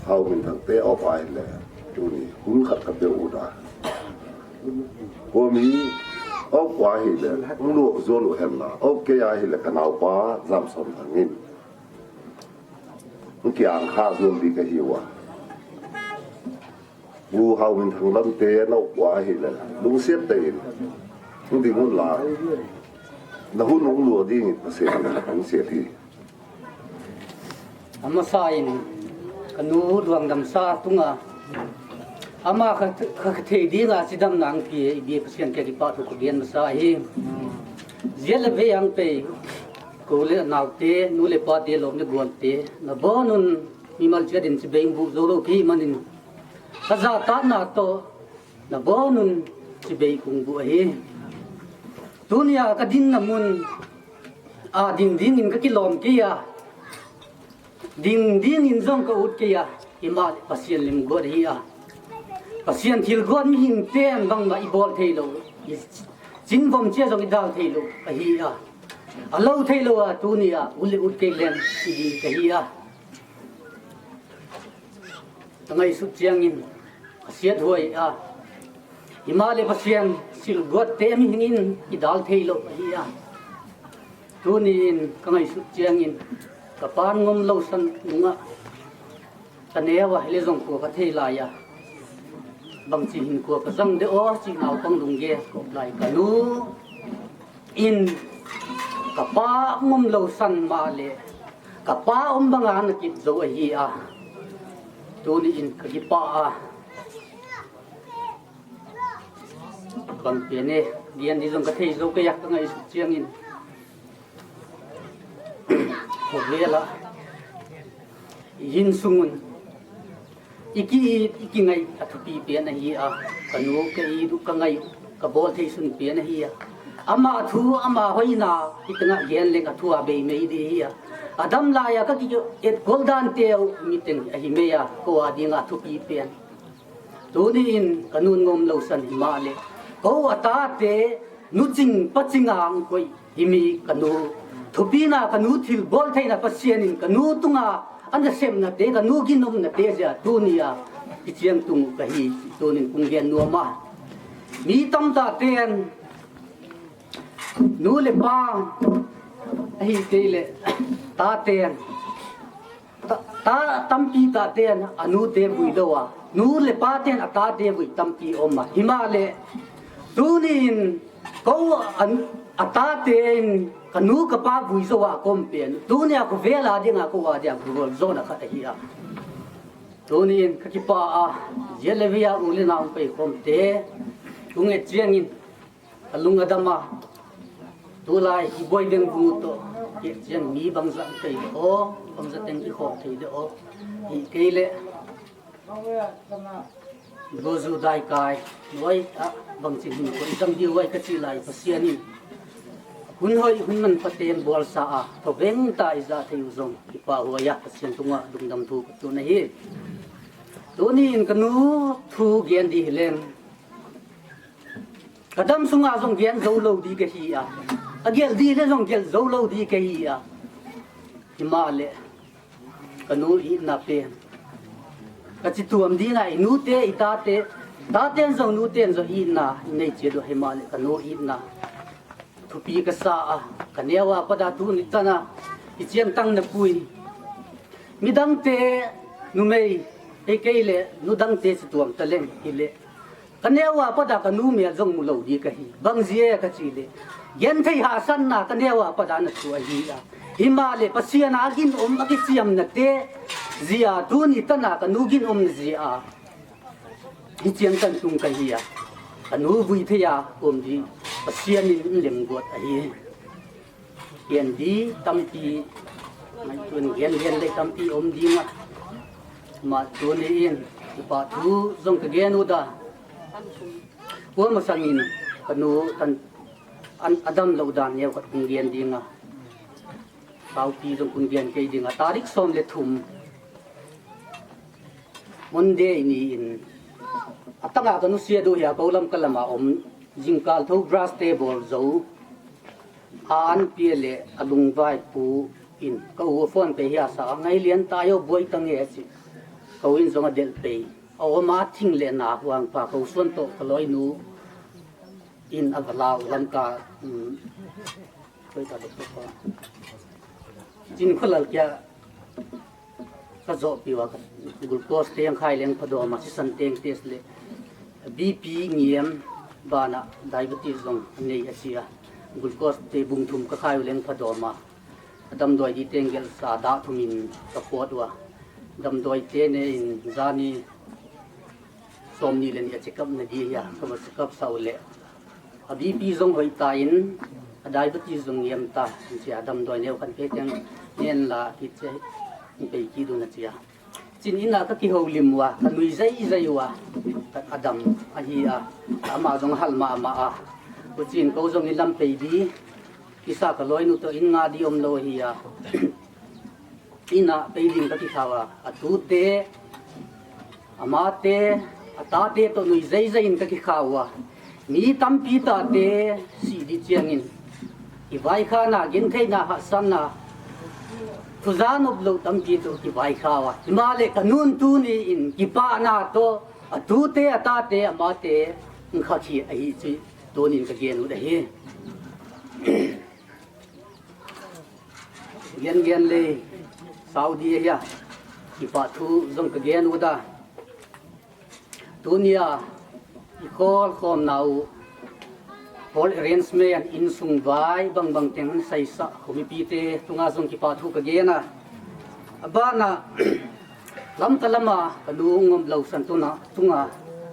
Hau Min Thang te, op ai le, tuni, hun khat ka pe u da. Komi, op ai le, un lu zo lu hen la, op ke ai le, ka nau pa, Zam Som Thang in. Un ki ang kha zo bi ka hi wa. Bu Hau Min Thang lam te na ua hi le. Lungsiat te in. Hung ding hun la. Na hun hung lua ding in Pasen in hung siat hi. Amasa in. Ka nu luang dam sa tunga. Ama kha, kha, kha thei dinga sidam nang pi i bi Pasen ke ki pa thu ku bian masa hi. Zia le ve ang pe. Ko le nau te, nu le pa te, lom le guan te. Na bonun. Mimal chia din chibai bu zo lo ki manin. Ka za ta na to na bonun chibai kung bu ahi. Tunia ka din na mun a ding ding in ka kilom ki a. Ding ding in zong ka ut ki a. Ima Pasian lim guat hi a. Pasian thil guat mi hing ten bang ma i bol thei lo. I chin vom chia zong i dal thei lo. Ahi a. A lo thei lo a tunia uli ut kei len i di ka hi a. Ka ngaisut chiangin, a siat huai a. Ima le Pasian silguat te mi hingin i dal thei lo ahi a. Tuni in ka ngaisut chiangin, ka pan ngom lo san nunga. Ka neu a, hile zong kua ka thei lai a. Bang chi hin kua ka zang de aw, chi nau pang lungge, kop lai ka nu. In ka pa ngom lo san ma le. Ka pa om banga na kip zo ahi a. Tuni in ka kipah a, bang pen e, gen di jong ka thei jou kei a, ka ngaisut chiang in, khovel a, i insung un i ki-it i kingai a thupi pen ahi a, ka nu ka it u ka ngai u ka bol thei sun pen ahi a, ama thu ama hoina hi tanga gen leng a thu a bei mei di hi a, a dam lai a ka ki-et gol dan te u mi teng ahi mei a, ko a ding a thupi pen. Tuni in ka nun ngom lo san hi ma le, ko a ta te nu ching pa ching a ang koi hi mi ka nu, thupi na ka nu thil bol thei na Pasian in ka nu tung a, ana sem na te, ka nu ginom na te zia tuni a i chiang tung ka hi, tuni in kung gen nuam a. Mi tam ta ten, nu le pa, ahi kei le, ta ten, ta, ta tampi ta ten, a nu te vui do a, nu le pa ten a ta te vui tampi om a. Hi ma le, tuni in, ko an, a ta ten, ka nu ka pa vui zo a kom pen. Tuni a khovel a ding a ko a dia gol zo na khat ahi a. Tuni in ka kipah a, zia le via u le nau pei khom te, kung e chiang in, ka lung a dam a. Tulai hi boi deng bu to, ke chiang mi bang za pei de o, bang za teng ki khom thei de o. Hi kei le, Gozu dai kai, nuai a bang chin hin ko i dang diu ai ka chi lai Pasian in. Hun hoi, hun man paten bol sa a, tho veng ta i za thei u zong, i pa huai a Pasian tunga dungdam thu ka tu na hi. Tuni in ka nu thu gen di hi leng. Ka dam sunga zong gen zo lo di ka hi a. A gel di le zong gel zo lo di ka hi a. Hi ma le. Ka nu itna pen. Ka chi tuam di na i nu te, i ta te. Ta ten zong nu ten zong itna. I nei chia do hi ma le ka nu itna. Thupi ka sa a. Ka neu a pada tu ni ta na. I chiang tang na pui. Mi dang te numei. Hei kei le nu dang te chi tuam ta leng hi le. Ka neu a pada ka nu mel zong mu lo di ka hi. Bang zia ka chi le. Gen thei ha san na ka neu a pada na chu ahi a. Hi ma le Pasian a gin om a ki chiam na te. Zia tu ni ta na ka nu gin om na zia. Hi chiang kan tung ka hi a. Ka nu vui thei a om di. Pasian in lem got ahi. Gen di tampi, mai tun gen gen le tampi om di ma. Ma tuni in, pa thu zong ka gen u da. Ua masang in, ka nu kan an adam lo dan neu khat kung gen di nga. Taupi zong kung gen kei di nga. Tarik som le thum. Monday ni in. Atanga ka nu sia du hia ko lam ka lama om. Jingkal tho brush te bol zo. A an pia le a lungvai pu in ka u phone pe hia sa a ngai lian ta yo buai ta nge si. Ko in zong a del pe. A om a thing le na huang pa ko suan to ka loi nu in a va lau lam ka, um, koi ta de ko. Chin kholal kia ka zo piwa ka glucose te ang khai leng phadoma si san teng test le B P ngiam bana diabetes zong nei a sia. Glucose te bung thum ka khai leng phadoma. Damdoi di teng gel sa da thumin ka pot wa. Damdoi te ne in zani som ni le ni a check up na di ya. Ka va check up sau le. A B P zong hoi ta in, a diabetes zong ngiam ta, in chia damdoi neu khan pe teng nen la kit che, in pei ki du na chia. Chin ina ka kihoulim ua, ka nui zai zai ua, ka adam ahi a, ama zong hal ma ma a. Ku chin ko zong in lam pei di, kisa ka loi nu to in nga di om lo hi a. Ina pei ding ka kikhau a, a tute, a mate, a tate to nui zai zai in ka kikhau a. Mi tampi tate si di chiang in. Kivai kha na, gin thei na, ha san na. Thuza nop lo tampi to kivai kha a. Hima le ka nun tu ni in, kipa na to, a tute, a tate, a mate, in kha khi ahi chi, tunin ka gen u da hi. Gen gen le, Saudi ahi a, kipa thu zong ka gen u da. Tunia, i khol khom na u, hall arrangement in sung vai, bang bang teng sai sa, khomipi te, tunga zong kipa thu ka gen a. A bana, Lamka lama kanu Ngomlousan tuna tunga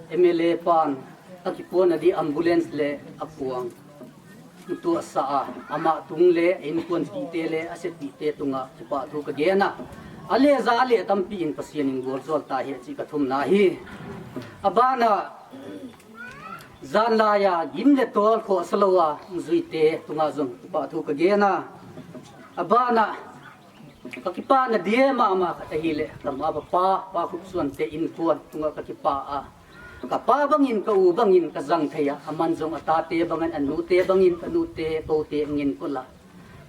M L A pan akipon adi ambulance le apuang tuasa a, ama tung le inkuan pite le aset pite tunga kipa thu kagena. Aleja ale tampi in Pasian in goljol tahi chi kathumna hi. Abana janlaiya gim le tol khosa louva juite tunga jong kipa thu kagena. Abana kakipana dia mama khat ahile, kama papa, Pa Khupsuan te inkuan tunga kakipa a. Kapa bangin, ka u bangin, kajang thei a, aman jong atate bangin, anute bangin, kanute, kote ngin kula.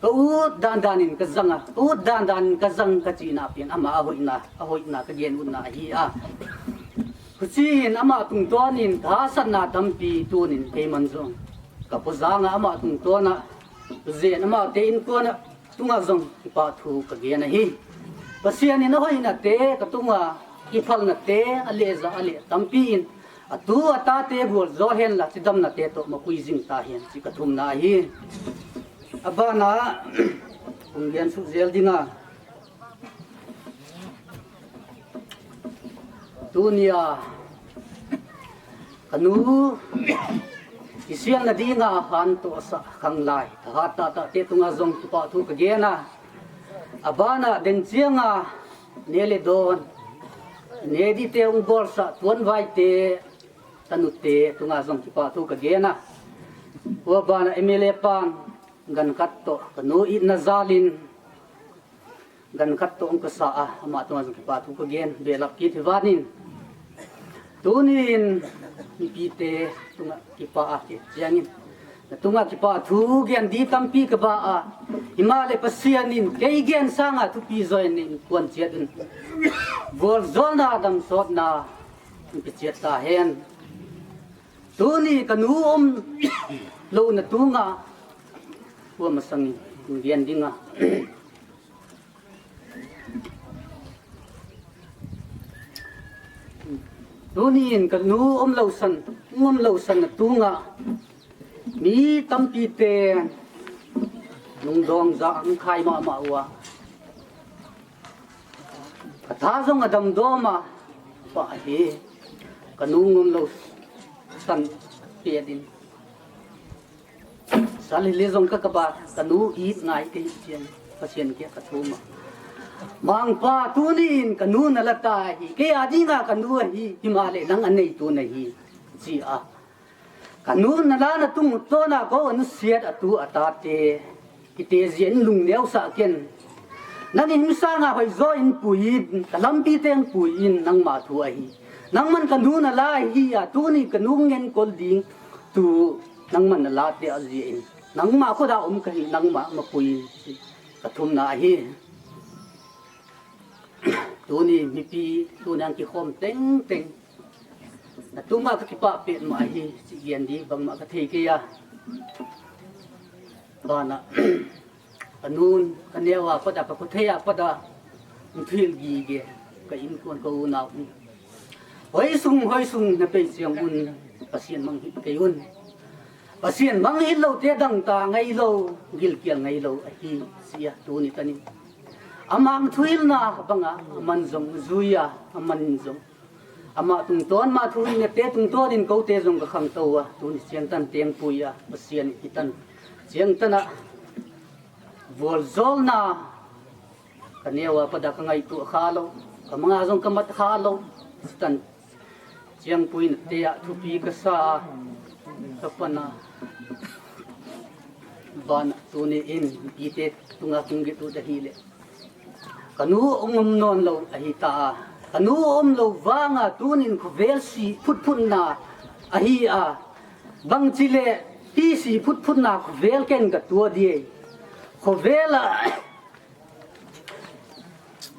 Ka u dandan in kajang a, ka u dandan in kajang kachina pen, ama ahoina, ahoina kagen una ahi a. Huchiin ama tungtonin tahsanna tampi tunin keiman jong. Kapujanga ama tungtona, jen amate inkuana, tunga jong kipa thu kagen ahi. Pasian in ahoina te, katunga kiphalna te, aleja ale tampi in, atu atate goljol henla, chidamna te toh mapui jing tahen, chi kathumna ahi. Abana, kung gen sujel dinga. Tunia, kanu, kisialna dinga hantohsa khanglai, thahat tahtah te tunga jong kipa thu kagena. Abana, denchianga, ne le don, ne dite ung bolsa, tuanvai te, tanute, tunga jong kipa thu kagena. Abana, M L A pan, gan khat toh, kanu itna jalin, gan khat toh ung kasa a, ama tunga jong kipa thu kagen, belap kit hivanin. Tunin, mipite, tunga kipa a, kichiangin. Natunga kipa thu gen di tampi kaba a, himale Pasian in, kei gen sanga thupi join in, kuan chiat in. Goljolna, damsotna, kichiat tahen. Tuni kanu umlouna tunga, kuamasangin, gen dinga. Tunin kanu umlousan, umlousan na tunga, mi tampi te, nungdong ja ang khai mama uva. Katha jong adamdom a, pa hi, kanu Ngomlousan te din. Sali le jong ka kaba, kanu it ngai kei chian, Pasian kia kathuma. Mangpa tunin kanu nalata hi, kei adinga kanu ahi, himale nang anei tu nahi, chi a. Kanu nalana tungtona ko anu siat atu atate. Kite jin lungneo sa ken. Nang in sanga hoijo in puin, kalampi teng puin, nangma thu ahi. Nangman kanu nala ahi a, tuni kanu ngen kol ding, tu nangman nala te aji in. Nangma khoda um kahi, nangma mapui, kathumna ahi. Tuni mipi, tuni ang kikhom teng teng. Natunga kakipah pet ma ahi, chi gen di bangma kathei kei a. Bana, kanun, kaneo a pat a, kakhothei a pat a, nthil gige, ka inkuan ka unau. Hoisung, hoisung, napei chiang un, Pasian mang hit kei un. Pasian mang hit lou te dangtah ngai lou, gilkial ngai lou, ahi, sia, tuni tanin. Amang thuhilna banga, aman jong jui a, aman jong. Ama tungton, ama thuhilna te tungton in kote jong kakhangtou a, tuni chiang tan teng pui a, Pasian hitan. Chiang tan a, voljolna, kaneo a pat a kangaito kha lou, kamang a jong kamat kha lou, tan. Chiang puina te a thupi kasa a, kapan a. Bana tuni in, mipite tunga kung gitu ta hile. Kanu um um non lou ahi ta a. Kanu um lou vanga tunin khovel si phutphutna ahi a. Bang chile pi si phutphutna khovel ken katua di. Khovel a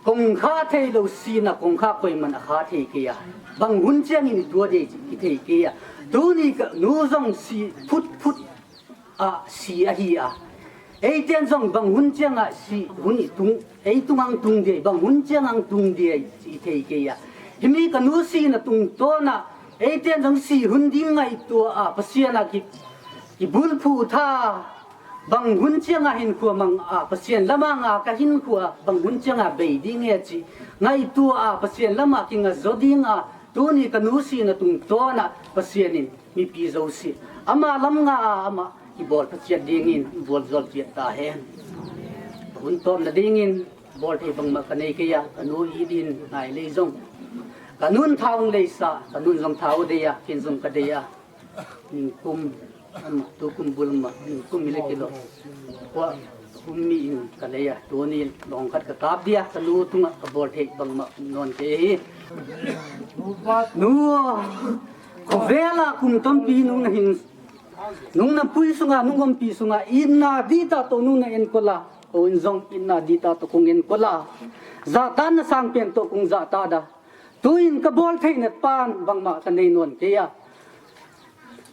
Kong kha thei lou sina kong kha koiman a kha thei kei a. Bang hun chiang in tua dei chi kithei kei a. Tuni kanu jong si phut phut a si ahi a. Eiten jong bang hun chiang a si hun i tung, ei tung ang tung dei, bang hun chiang ang tung dei chi thei kei a. Himi kanu sina tungton a, eiten jong si hun ding ngaito a, Pasian a ki, kibulphu tha. Bang hun chianga hinkho mang a, Pathen lama nga ka hinkho a, bang hun chianga bei ding e chi. Ngaito a, Pathen lama kinga jo ding a, tuni ka nu sihna tungtawn a, Pathen in mipi jouse ama lam nga a, ama kibol pha chiat dingin, bol jol chiat ta hen. Hun tomna dingin, bol thei bangma ka nei kei a, ka nu i din ngai lei jong. Ka nun thau lei sa, ka nun jong thau dei a, kin jong ka dei a. Ningkum, ama, tukum bul ma, ningkum ile kilo. Kwa, kum mi in ka lei a, tuni long khat ka kap dia, ka nu tunga ka bol thei bangma non kei hi. Nu, ko vela kum tampi nung na hin, nung na pui sunga, nung gompi sunga, in na di ta to nung na en kola, o in jong in na di ta to kung en kola. Jatan na sang pen to kung jata da. Tuin ka bol thei na pan bangma ka nei non kei a.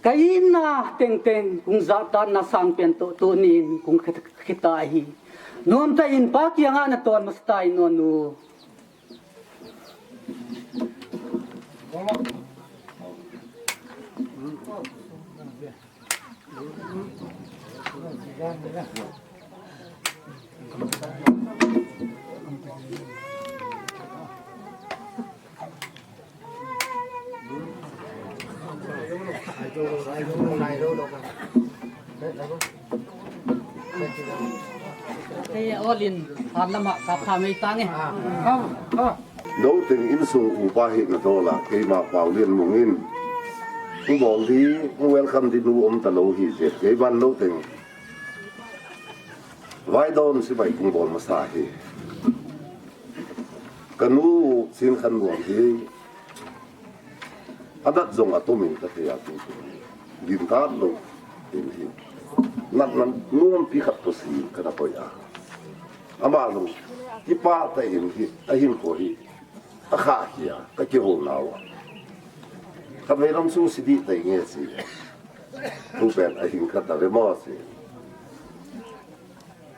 Ka in na teng teng kung jatan na sang pen to, tunin kung khit-, khita hi. Nom ta in pa kianga na ton mas tai non nu. Te olin, han lama, kap kha mei tang e. Lou teng insung upa hi na dola, keima Paolianmung in. Kung bol di, kung welcome di nu um ta lou hi je, keiman lou teng. Vaidon sipai kung bol masa hi. Ka nu Chinkhannuam hi. Adat jong atomin ka thei a tu tu. Gin ta lou. Tin hi. Nat nan nuam pi khat to si ka na koi a. Ama jong. Kipa ta in hi. Ahin ko hi. Akha hi a. Ka kihou nau a. Ka veilam su si di ta nge si. Tu pen ahin khat ta ve mo si.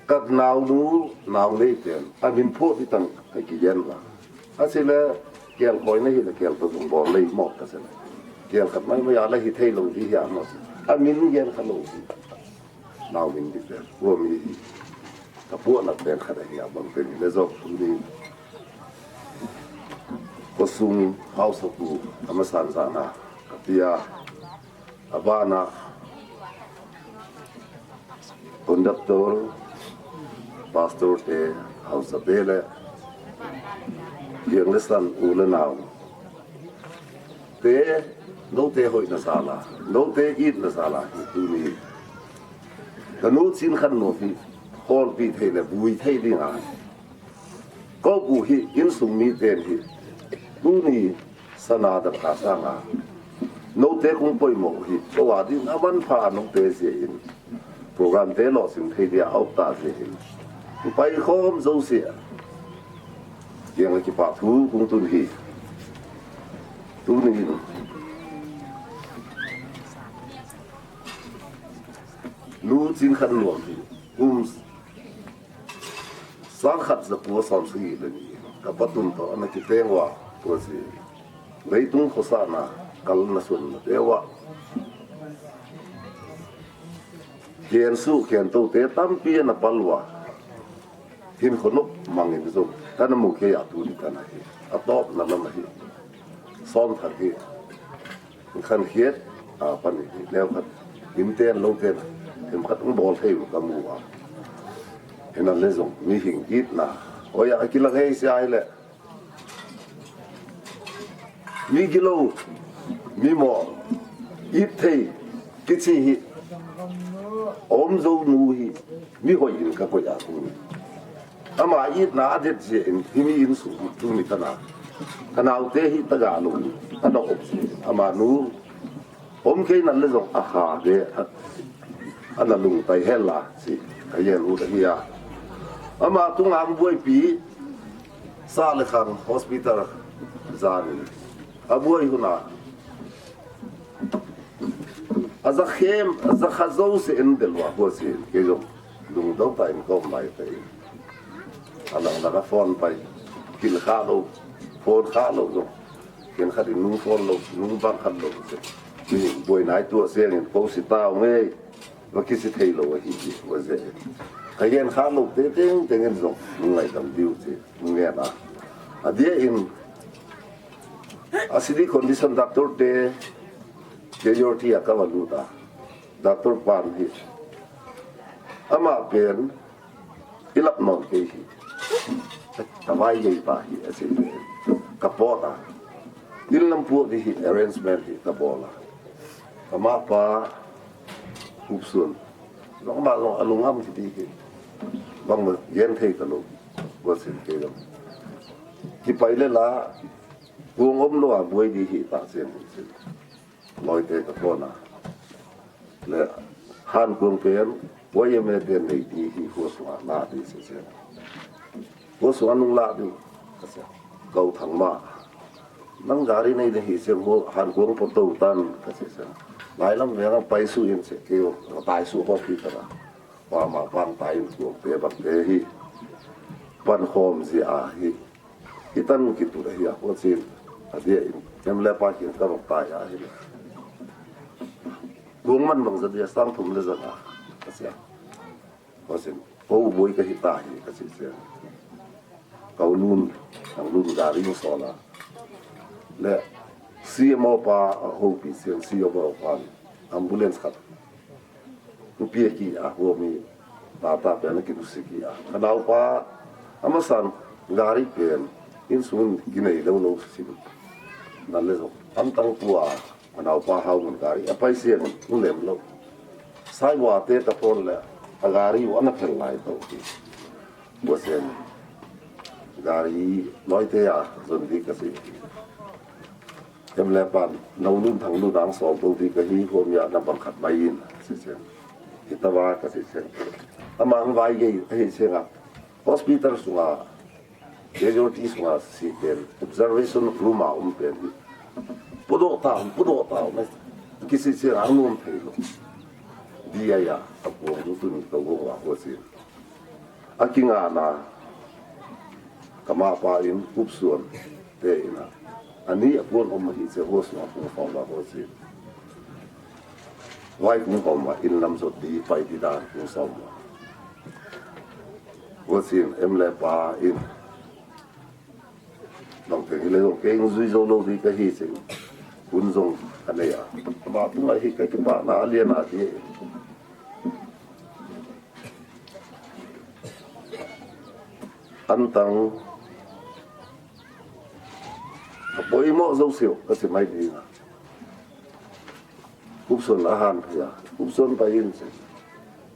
Ka naonu, nao nei ten, amin pho di tang, ka kigen la. Asile, kel khoi na hi le, kel to dung bol lei mo ka sile. Kel khat mai mai a la hi thei lou di hi a mo si. Amin gen kha lou si. Nao min di ten, wo mi hi. Ka puah na ten khat a hi a bang ten le jok tu ni. Ko sung hausa pu, ama san sa na, ka pia. Abana conductor, pastor te, hausa te le, yang le san u le nau. Te, lou te hoina sala, lou te itna sala, hi tu ni. Ka nu Chinkhannuam hi, hol pi thei le, vui thei ding a. Ko bu hi, insung mi ten hi, tu ni, Sana dam ka sanga. Note kung poimo hi, ko a din a man pha note jeh in. Program te lo sim thei dia au ta jeh in. Pai khom jouse. Yang kipa thu kung tun hi. Tuni. Nu Chinkhannuam hi. Kum Sangkhat ja ko som sagi le ni. Ka patun to ana kiteng uva ko si. Leitung khosahna, kalna sunna te uva. Khen su, khen to te tampi ana pal uva. Hinkho nop mangin jong. Kana mu kei a tuni kana hi. Atop na lam hi. Som thang hi. Khan khiet, a, pan hi, leo khat, in ten, lo ten, themkhat hung bol thei u ka mu a. Hina le jong, mihing itna. Oya, a kilang hei sia hi le. Mi gilo, mi mo, it thei, kichi hi. Om jo nu hi, mi hoi in ka koi a ku. Ama itna adet jeh in, himi insung hi tuni tana. Ka naote hi taga lou, ana op jeh in. Ama nu, om kei nan le jong a kha de, a, ana lung tai hel la, si, ka yen u da hi a. Ama tunga buaipi, sa le khang hospital jan in. A buai huna, A ja khem, a ja kha jouse in del uva, hua si, kei jong, lungdong ta in kom lai ta in. A lang lang a phone pai, kin kha lou, phone kha lou jong. Kin khat in nung phone lou, nung bang khat lou se. Ni, buai nai tua se, ngin ko si ta ngei. Va kisi thei lou ahi ti, va je. Ka yen kha lou te teng teng in jong, ngai dam diu ti, ngai na. A dia in, a sidi condition doctor te, ke yor ti a ka va lu ta. Doctor pan hi. Ama pen, i lap non kei hi. Ka vai gei pa hi, a si. Ka po ta. In lam pu di hi, arrangement hi, ka bo la. Ka ma pa, Upsun. Long ma long alung am kiti hi. Bang ma yen thei ka lo. Go sin ke lo. Ki pai le la. Kung om lo a buai di hi ta sen sin. Loi te ka kona. Le han kung pen. Buai ye me pen nei di hi ho sua na di se sen. Ho sua nung la di. Ka se. Kau thang ma. Nang gari nei le hi se ho han kung po to tan ka se sen. Lai lam ve nang pai su in se ke tai su ho pi ta. Pa ma pang tai in kung pe bak te hi. Pan khom ji a hi. Hitan kitu hi a ko chin. A dia in. Em le pa kin ka bak tai a hi. Kung man bang za dia sang thum le za na. Ka sia. Ko chin. Ko boi ka hi ta hi ka si sia. Kau nun. Ang nun gari so la. Le. C M O pa ho pi siang C M O pa. Ambulance khat. Nupi a ki a ho mi tata pen a ki nusi ki a. Ka nau pa a masan gari pen in sun ki nei lo lo sim. Na le zo. An tang pu a ka nau pa hau mun gari a pai sian un lem lo. Sai wa te ta pon le a gari wa na pel lai to ki. Bo sen gari loi te a zon di ka si. Em le pan, nau nun thang nun ang sol to di ka hi, huam ya na bang khat mai in, si sen. Hi ta va ka si sen. Ama ang vai gei, hi sen a. Hospital sunga, casualty sunga si pen, observation room a um pen. Pudo ta, pudo ta, na ki si sen ang nun thei lo. Di ya ya, a puang lu tu ni ka wo wa ho si. A ki nga na, ka ma pa in, Upsuan, te in a. Ani a puan om hi che ho sua kung khom va ho si. Vai kung khom va in lam zot di pai di dan kung som va. Ho si em le pa in. Nong teng hi le nong keng zui zo lo di ka hi si. Kun zong a nei a. Ma tu ma hi ka ki pa na a lian a di. An tang. A poimo zo siu, ka si mai di na. Upsuan a han phia. Upsuan pa in si.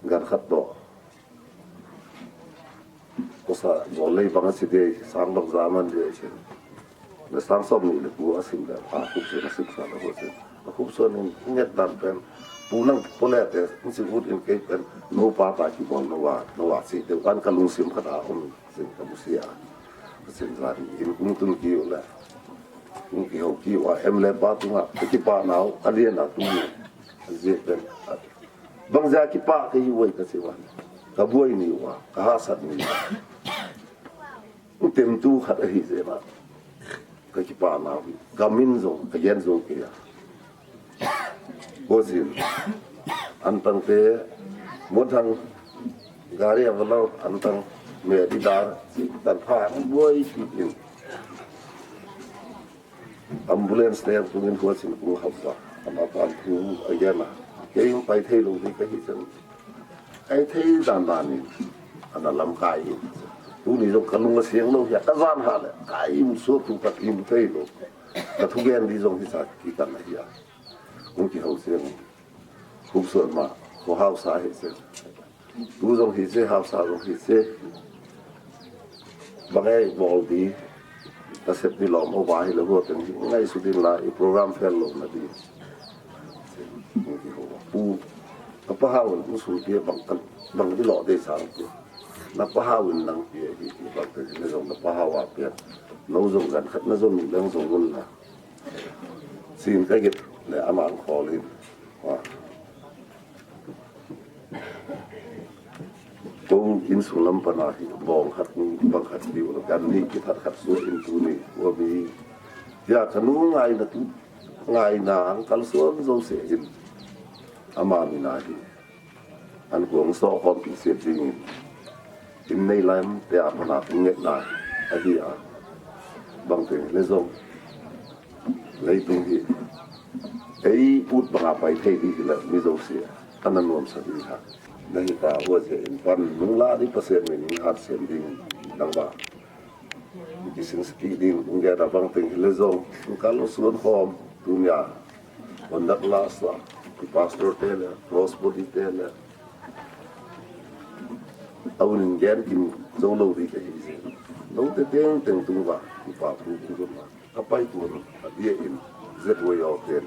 Gan khat to. Ko sa zo lei bang si de, sang bang zaman de si. Na sang som ni le ku a sim le, a Upsuan a sim sa le ho si. A Upsuan in nget dan pen. Pu nang po le te, in si ut in kei pen. No pa ta ki bol no wa, no wa si. Te kan ka lung sim khat a om. Sin ka mu sia. Sin zan in kung tun ki u la. Kung ki ho ki wa em le pa tu nga. Ki pa nau, a lian a tu. Zie pen. Bang zia ki pa ka hi wai ka si wa. Ka buai ni wa, ka ha sat ni wa. Tem tu khat a hi zie ba. Ka ki pa nau hi. Ka min zo, ka yen zo ke ya. Ko sin. An tang te, mo thang, gari a valo, an tang, me di dar, tan pha, an buai ki in. Ambulance te, tu ngin ko sin, ko hap ba. Ama pan tu, a yana. Ke yung pai thei lo di ka hi chan. Ai thei dan dan in. Ana lam kai in. Tu ni zo ka lung a siang lo, ya ka zan ha le. Kai im so tu ka kim thei lo. Ka thu gen di zong hi sa ki tan a hi a. Kung ki ho siang. Kung suan ma. Ko hau sa hi se. Tu zong hi se, hau sa zong hi se. Bangai bol di. Ka sep di lom o ba hi le ho teng hi. Ngai su din la i program fel lo na di. Kung ki ho. Pu. Ka pa hau, kung su ki bang kan, bang di lo de sa ki. Na pa hau in nang ki, ki, ki bang te ni zong na pa hau a pia. No zong gan khat na zong ni lang zong nun la. Sin ka git le ama ang khol in. Wa. Ko in sung lam pa na hi bong khat ni bang khat ni u gan ni ki that khat su in tu ni. Wa mi. Ya ka nu ngai na tu. Ngai na ang kal suan zo se in. Ama mi na hi. An kuang so khom pi se ding in. In nei lai am te a pana nget na. A hi a. Bang te le zong. Leitung hi. Ei ut banga pai thei di hi la mi zo se. Ana nuam sa di ha. Na hi ta hua se in pan nung la di pa se mi ni hat se ding. Nang ba. Kisin saki ding, ung ge da bang ting hile zong, ung kal lo suan khom, tunia, conduct last la, ki pastor te le, cross body te le, a un in gen kin zo lo di ka hi zin. Lo te teng teng tung va, ki pa thu tung va, ka pai tuan, a dia in, zet wei au ten.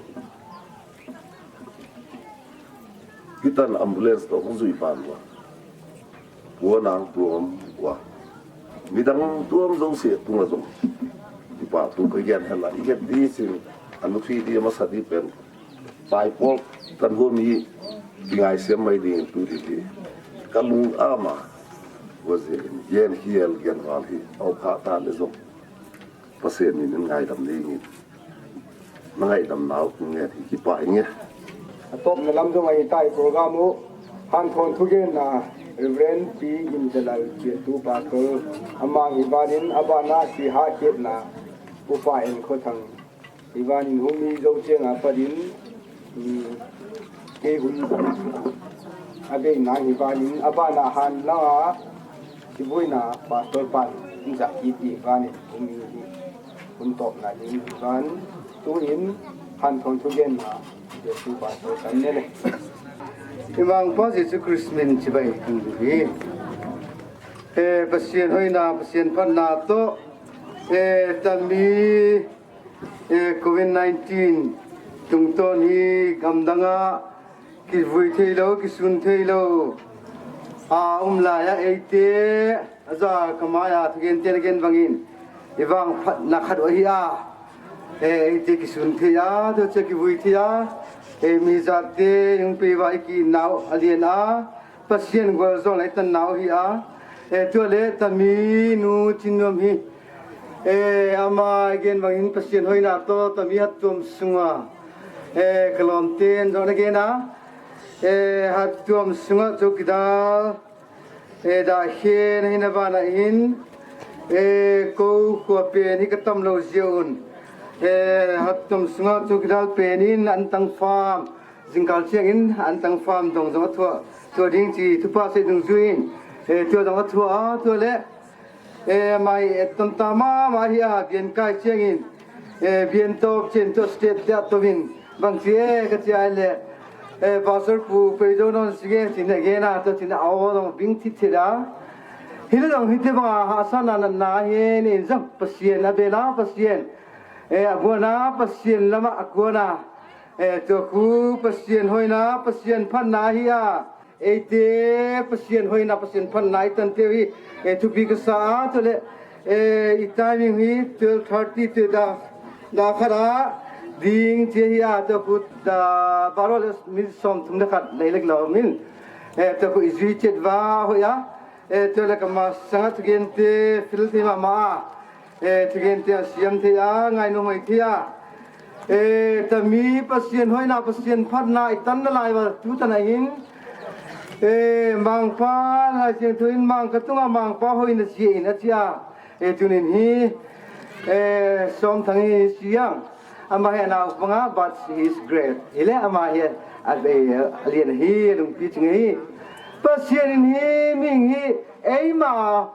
Kitan ambulance to hung zui pan wa. Pua nang tuam wa. Midang tuam zo se tung la zo. Ipa tu ka gen hela. I get di sin. Anu thui di masa di pen. Pai pol tan ho mi. Di ngai sem mai di tu di di. Ka lung ama. Wa ze gen hiel gen wal hi. Au pha ta le zo. Pasian min in ngaidam dingin. Na ngaidam nau kung nge hi kipah inge. A tawpna lam zong ahi tai program uh. Hanthon thugenna Reverend Pi Indelal Piatu Pastor. Amang hi banin a bana si ha kietna Upa En Khothang. Hi banin hung mi zo chiang a patin. Kei hun a bei na hi banin a bana han langa kibuina pastor pan in za ki ti banin hun mi hi hun tawp na ding hi ban tu in han thon thu gen na Jesu pastor kan ne le. Imang pa Jesu Christ min chibai kan du hi. E, Pasian hoina, Pasian phatna to, e, tami, e, covid nineteen tungtawn hi gamdanga kivui thei lo, kisun thei lo. A um lai a eite, a za kamai a thugen ten a gen bangin, i vang phatna khat ahi a. E, eite kisun thei a, tu che kivui thei a. E, mi zate, yung pe va iki nau a lian a. Pasian gual zong lai tan nau hi a. E, tua le tami nu chin nuam hi. E, ama gen bangin Pasian hoina to tami hat tuam sunga. E, kalom ten zong na gen a. E, hat tuam sunga chowkidar. E, da khen hina vana in. E, ko khua pen hi ka tam lo zia un. E, hat tuam sunga chowkidar pen in an tang farm. Zingkal chiangin an tang farm dong zong a thua, thua ding chi thupha sei dungzui in, e, tua dong a thua a, tua le, e, mai, e, tam ta ma, ma hi a, bian kai chiangin, e, bian top chen tua state te a tovin, bang chi e, ka chi ai le, e, Pastor Pu Pei Zo non sige, chin a gen a, tua chin a, aw dong bing thit thit a. Hi le dong hi te bang a, ha sa na na na hi, ni zong, Pasian a bela, Pasian, e, a guana, Pasian lama, a guana. E, tua khu Pasian hoina, Pasian phatna hi a. Eite Pasian hoina, Pasian phatna i tan teu hi. E, thupi ka sa a, tua le. E, i timing hi twelve thirty te da, da khat a. Ding che hi a, tua khu da baro le min som thum le khat lei lek lo min. E, tua khu i zui chet va hoi a. E, tua le ka ma sanga thugen te, fil te ma ma a. E, thugen te a siam thei a, ngai nuam hoi thei a. E, tami Pasian hoina, Pasian phatna, i tan na lai va, tu tan a hin. E, mangpa, lai siang thu in mang ka tunga mangpa hoina sia in a chia. E, tunin hi, e, som thang hi siang. Ama hi a nau panga, but he is great. Hi le ama hi, a, e, a lian hi, a lungpi chung hi. Pasian in hi, ming hi, eima,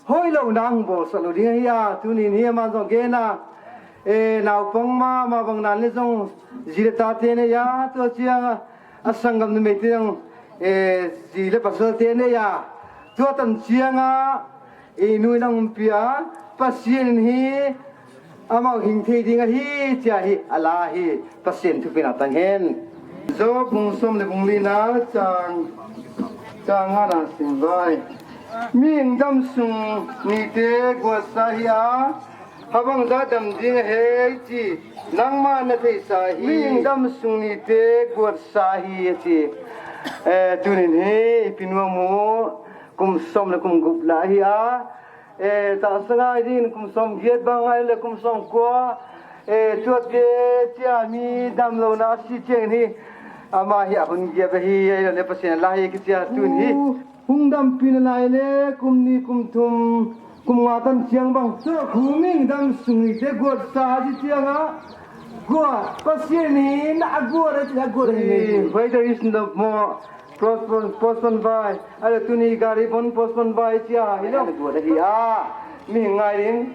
hoi lo nang bol sa lo ding hi a, tunin hi ama zong gen a. E, naupang ma, ma bang nan le zong, zi le ta te ne ya, tua chiang a, a sanggam numei te zong, e, zi le pasal te ne ya. Tua tan chiang a, e, nui nang umpi a, Pasian in hi, amau hing thei ding ahi, chia hi, a la hi, Pasian thupina tang hen. Job bung som le bung li na, chang, chang nga na sim vai. Mihing dam sung nite guatsa hi a, habang za dam ding a hei chi, nangma na theisa hi. Mihing dam sung nite guatsa hi a chi. E, tunin hi, i pinuam hu, kum som le kum gup la hi a. E, ta sa ngai din, kum som giat bang ngai le kum som kua. E, tuate chia mi dam lo na si chiang hi. Ama hi ahung gei ahi, ahilou le Pathen la ahi kitia tun hi. Hung dampi nalai le, kum ni, kum thum, kum nga tan chiang bang. Tuakhu ming damsung nite guatsa ji chiang a. Guat, Pathen in aguat, aguat ahi. Why there is no more postpone, postpone by. Ahilou tuni gari bon postpone by chia. Hilou guat ahi a. Mi ngai ding.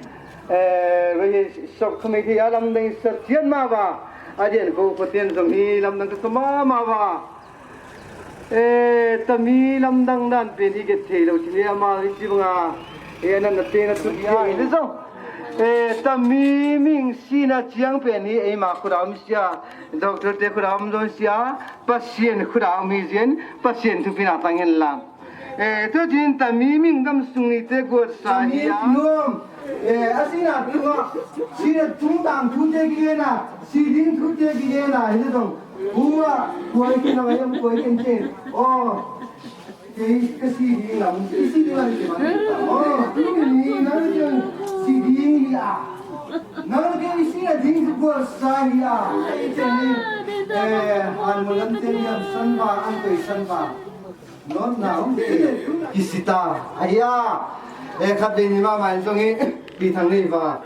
Eh, wei sok thumi hi alamdang sa chian ma ba. Adin ko ko tien jong hi lamdang ka ma ma ba. Eh, tami lamdang dan pen hi get thei lou chini ama hi chi banga. Eh, nan na te na tu ya hi le jong. Eh, tami ming sina chiang pen hi eima khut a um sia. Doctor te khut a um jong sia. Pathen khut a um hi jin. Pathen thupina tang hen lang. Eh, tu chin tami ming damsung nite guatsa hi a. Nom. Eh, asina tunga. Sina tung tang thute kigena. Siding thute kigena. Hi le jong. Hua, kuai ken na mai am kuai ken ken. Oh. Kei ka siding lam, ka siding lam ke ma. Oh, tu ni na ni siding hi a. Na ke siding guatsa hi a. Eh, an mo lam te ni am san ba, an koi san ba. Not now. Kisita. Ahi a. Eh, khat dei ni mama in jong hi. Pi Thangneiva.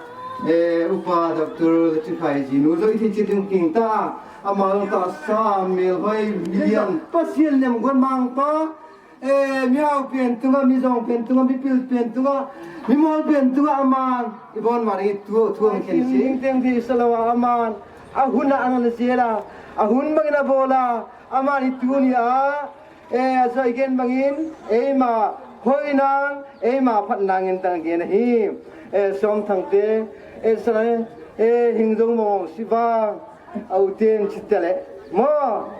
Eh, Upa Doctor Chiphai ji nu jong i thi chi ding king ta. Ama jong ta sa mel hoi million. Pathen lemguat mangpa. Eh, mihao pen tunga, mijong pen tunga, mipil pen tunga, mimol pen tunga aman. Ibon mari tu, tu ang khen si. Teng teng di salawa aman. Ahun a ang na jela. Ahun bangin abola. Aman i tu ni a. Eh, ajoi gen bangin, eima hoinang, eima phatnang in tang gen ahi. Eh, Somthang te, eh, sana, eh, hing jong mong si vang, au ten chi tale, mo,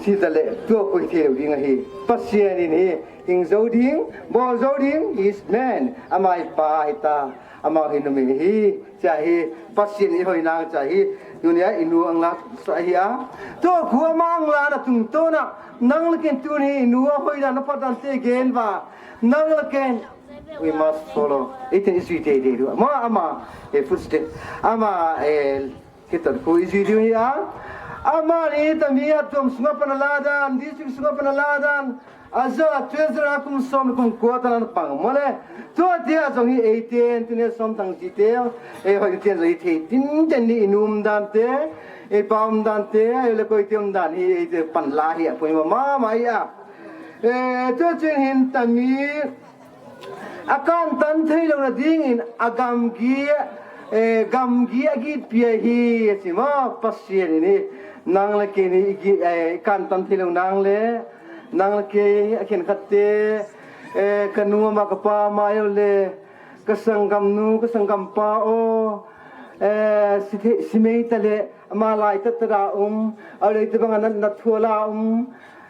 chi tale, tu koi thei lou ding ahi. Pathen in hi, hing jo ding, bol jo ding, is man, amai pa hi ta. Ama hi numei hi, chia hi, Pathen i hoinang chia hi, tunia i nu ang la sa hi a. Tuakhu ama ang la na tungtona, nang le ken tuni i nu a hoinang na phatdan te gen va, nang le ken, we must follow. Itin i sui te te du. Ama, ama, eh, footstep. Ama, eh, Hitan khu i jui diu hi a. Ama ni tami a tuam sunga pan a ladan, district sunga pan a ladan. Aja treasurer a kum som kum kua tan an pang mole. Tua tia jong hi eiten, tuni Somthang ji te. Ei hoi ten jong hi thei tin ten ni i nu umdan te. Ei pa umdan te, ei le koi te umdan hi eite pan la hi a poi ma ma ma hi a. Eh, tua chin hin tami A kantan thei louna dingin a gamgi, eh, gamgi a gitpi ahi, a chi ma, Pathen in hi, nang le kei ni i gi-, eh, i kantan thei lou nang le, nang le kei a khenkhat te, eh, ka nu ama ka pa ama ahilouleh, ka sanggamnu, ka sanggampa aw, eh, si thei, si mei ta le, ama lai ta ta da um, ahilouleh itobang a nat, nat thua la um,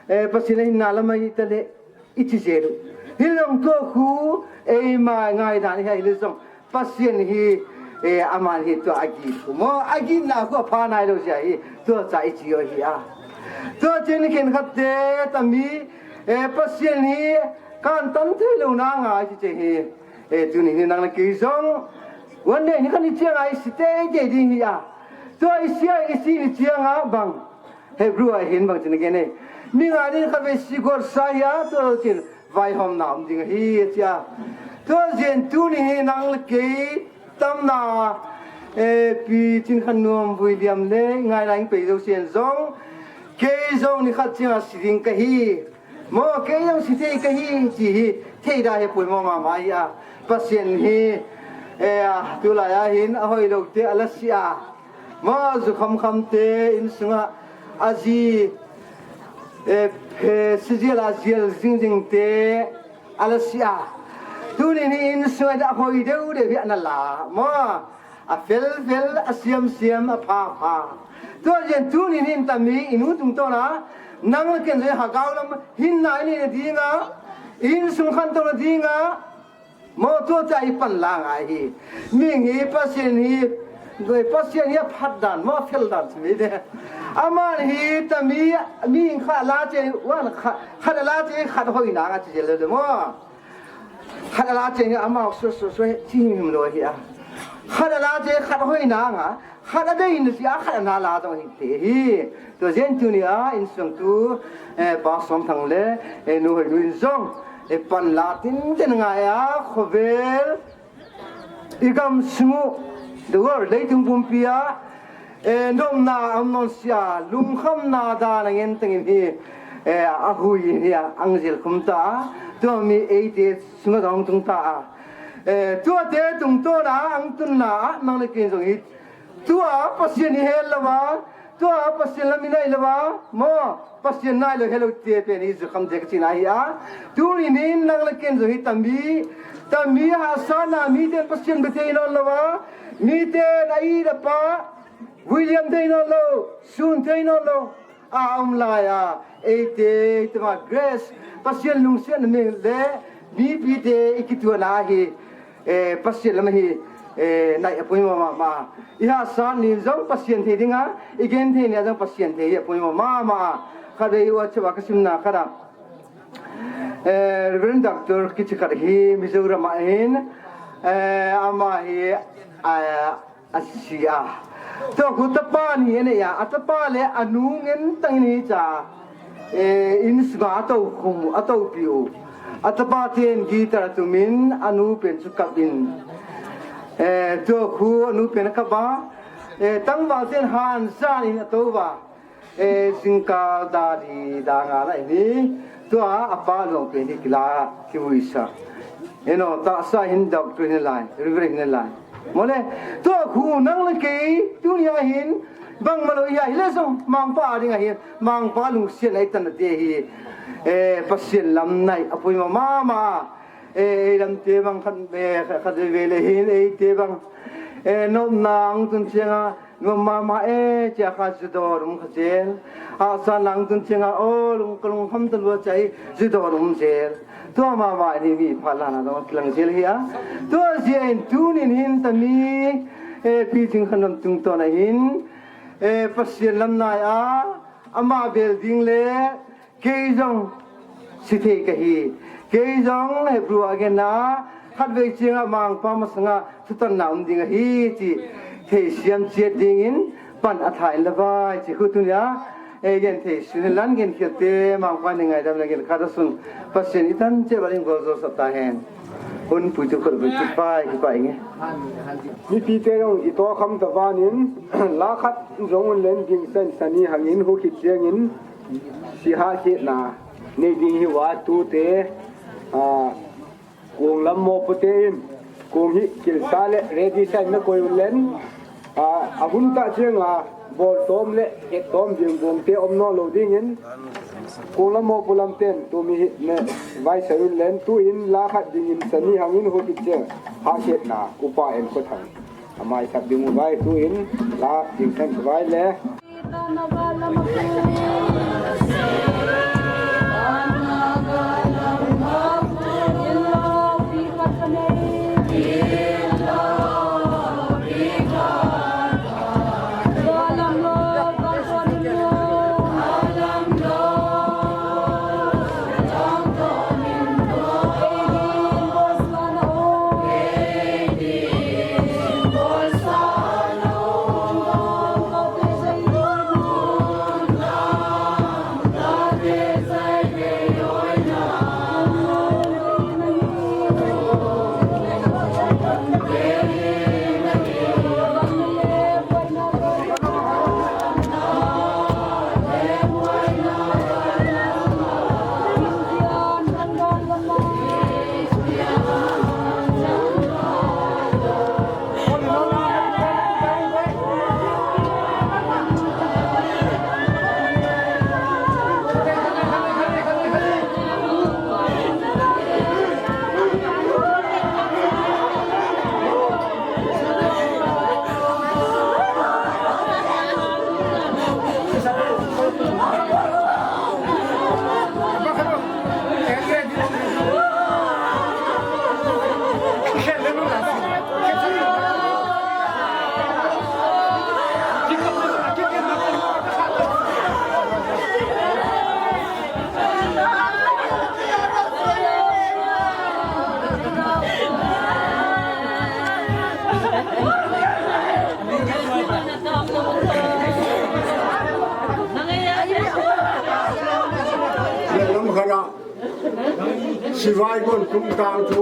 eh, Pathen a hinna lam a hi ta le, I chi jel u. Hilou tua khu, eima ngaidan hi hilou jong. Pathen hi, eh, aman hi tua agit khu. Mo, agitna khu apha nailou jeh hi. Tua cha i chi u ahi a. Tua chun khenkhat te tami, eh, Pathen hi kantan thei louna ngai chi che hi. Eh, tuni hi nang le kei jong. One day ni khat ni chiang a i si teitei ding hi a. Tua i si a i si ni chiang a bang. Hebrew a hin bang chin again e. Mi nga din khat vei si got sa hi a, tua chin vaihomna um ding ahi, a chi a. Tua jeh in tuni hi nang le kei tamna, eh, Pi Chinkhannuam Vuiliam le, ngai lang pei jousen jong, kei jong ni khat chiang a si ding kahi. Mo kei jong si thei kahi, chi hi, thei da hi pui mo mama hi a. Pathen hi, eh, tulai a hin, ahoilou te ala si a. Ma, ju khamkham te, insunga, aji, eh, phe, sijil a jil jingjing te, ala si a. Tuni ni insunga da hoi deu deu hi ana la. Ma, a fel fel, a siam siam, a pha pha. Tua jeh in tuni ni in tami, inu tungtona, nang le ken jeh hagau lam, hinna i nei na dinga, insung khantouna dinga, Mo tua cha i pan la ngai hi. Mi hi Pathen hi, goi Pathen hi a phat dan, mo a fel dan chu mi de. Aman hi tami, mi khat la che, wan khat, khat la che, khat hoina nga che le de mo. Khat la che ni ama su su su chi him lo hi a. Khat a la che, khat a hoina nga, khat a deina che, a khat a na la jong hi te hi. Tua jeh in tunia insung tu, eh, Pa Somthang le, eh, Nu Hoinu in jong, eh, panla tinten ngai a, khovel, i gam sung u, the world, leitung pumpi a, eh, nomna a um non sia, lungkhamna dan a ngen teng in hi, eh, a hui hi a, ang jil khum ta a, tua mi eite sunga jong tung ta a. Eh, tuate tungtawn a ang tunna a nang le kei jong hi. Tua Pasian i hel lou a, tua Pasian lam i nai lou a, mo, Pasian nai lou helou te pen i ju kham te ka china hi a. Tuni nin nang le kei jong hi tami, tami hahsatna miten Pasian be thei non lou a, miten a i da pa, William thei non lou, sun thei non lou. A um lai a, eite, eite ma grace, Pasian lungsiatna mi le, mipite i kituahna hi, eh, Pasian lam hi, eh, nai a poimo mama. I hahsat ni jong Pasian thei ding a, i genthei ni jong Pasian thei hi a poimo mama. Khatvei WhatsApp a ka simna khat a. Eh, Reverend Doctor kichi khat hi Mizoram a hin, eh, ama hi, eh, a si a. Tua khu tapa ni a nei a, a tapa le a nu ngen tang in hi cha, eh, in sunga a tou khum, a toupi u. A tapa ten guitar tumin a nu pen chu kap in. Eh, tua khu a nu pen a kap a, eh, tangval ten han jan in a tou va. Eh, jingkah da li da nga lai ni. Tua a pa lung pen hi kila, kivuisa. Eno, tahsa hin doctor hin lai, reverend hin lai. Mole, tua khu nang le kei, tunia hin, bangma lou hi a, hile jong, Mangpa a ding a hin, Mangpa lungsiat a i tan te hi, eh, Pasian lam nai, a poimo mama, eh, ei lam te bang khat, eh, khat ve le hin, eite bang, eh, nopna ang tun chiang a, Ngam mama e, chia kha judon um kha jel. Hahsatna ang tun chiang a, o, lung, ka lungkham talou a chia hi, judon um jel. Tua mama ni mi phalna dong kilang jel hi a. Tua jeh in tunin hin tami, e, pi jing khan lam tungtawn a hin, e, Pasian lam nai a, ama bel ding le, Kei jong si thei ka hi. Kei jong Hebrew a gen a, khatvei chiang a Mangpa masanga thutanna um ding ahi, ti thei siam chiat dingin pan a tha in la vai, ti khu tunia, e, gen thei sun lan gen khial te, Mangpa ni ngaidam le gen khat a sun, Pasian i tan che ba ding gol jo sa ta hen. Hun pui tu khut pui tu pai, ki pai nge. Mipite jong i to kham ta vanin, la khat jong un len ding sen sani hangin hu khit chiangin, Si hahkhetna nei ding hi uva tute, a, kong lam mopo te in, kong hi kilsa le ready sa in na koi un len, a, a hun tah chiang a, bol tom le het tom ding bong te om naw lo dingin, kong lam mopo lam ten, tumi hi na vai sai un len, tu in la khat dingin sani hangin hu khit chiang, hahkhetna, upa en ko thang. Amai sak ding u vai tu in la ding san vai le. Sivaigon tungtang chu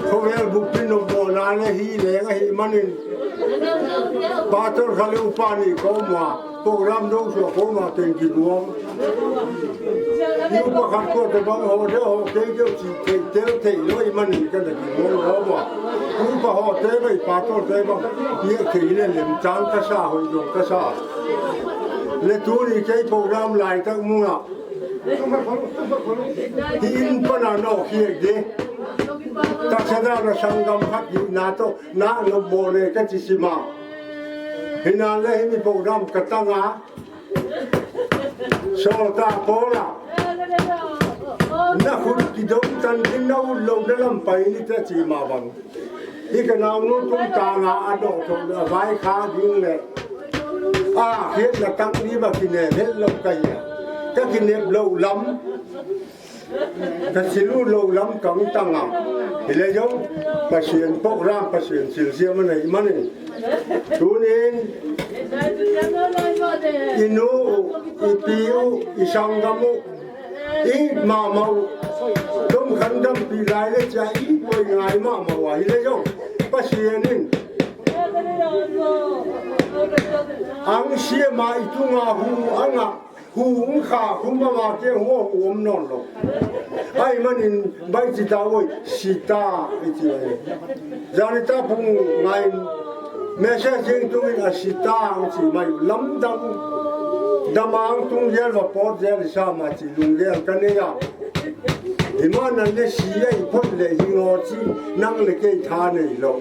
khovel bupi nopmona le hi leng ahi manin, Pastor khat le upa ni koma, program dong sua koma teng kiduam. Ni upa khat ko te bang ho de ho kei de chi thei tel thei loi manin ka da kiduam ho ba. Upa ho te bai Pastor te bang ye thei le lem chang ka sa hoi dong ka sa. Le tuni kei program lai tak munga. Hi in pana no hi de. Taksa da na sanggam khat hi na to na no mo le ka chi sima. Hina le hi mi program ka tanga. So ta pola. Na khut kidom tan din na u lo na lam pai ni ta chi ma bang. Hi ka naunu tungtanga a dok thok le a vai kha ding le. A khiet na tang ni ba kine hel lo ka hia. Ka kine lo lam. Ka silu lo lam kang tanga. Hi le jong Pasian program Pasian sil sia ma nei ma nei. Tunin inu, ipiu, isanggam u, i mama u, dom khan dam pi lai le cha i poi ngai mama u ahi le jong. Pasian in. Ang sia ma i tunga hu anga, hu ung kha, hu mama ke hu hu om non lo. Ai manin bai chi ta oi, si ta, i chi oi. Jani ta pung ngai, message jing tungin a si ta, i chi mai lam dam. Damang tung jel va pot jel sa ma chi lung jel ka ne ya. Imana le si ai phot le hi ngo chi nang le kei tha nei lo.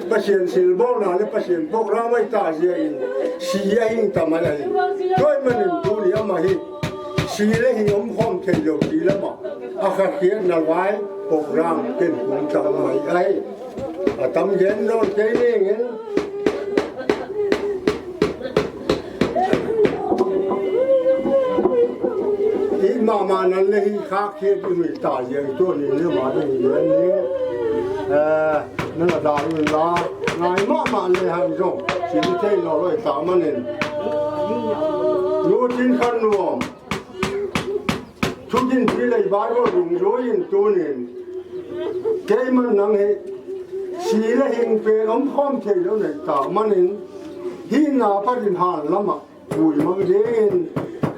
Pasian silbolna le Pasian program ai ta zia in si ai hing ta mai ai. Toi manin tuni ama hi si le hi om khom thei lo ti lama. A kha khiet na vai program ken kum ta mai ai. A tam gen non kei ning in. I mama nan le hi khak khiet i mi ta jeng tu ni le ma ni le ni. Eh, na la da ni la. Ngai mama le han jong. Si ni thei lo lo ta manin. Nu tin khan nuam. Thu din pi lei Bible rung jo in tunin. Keiman nang hi si le hing pen om khom thei lo nei ta manin. Hi na pa din han lama. Pui mang dingin.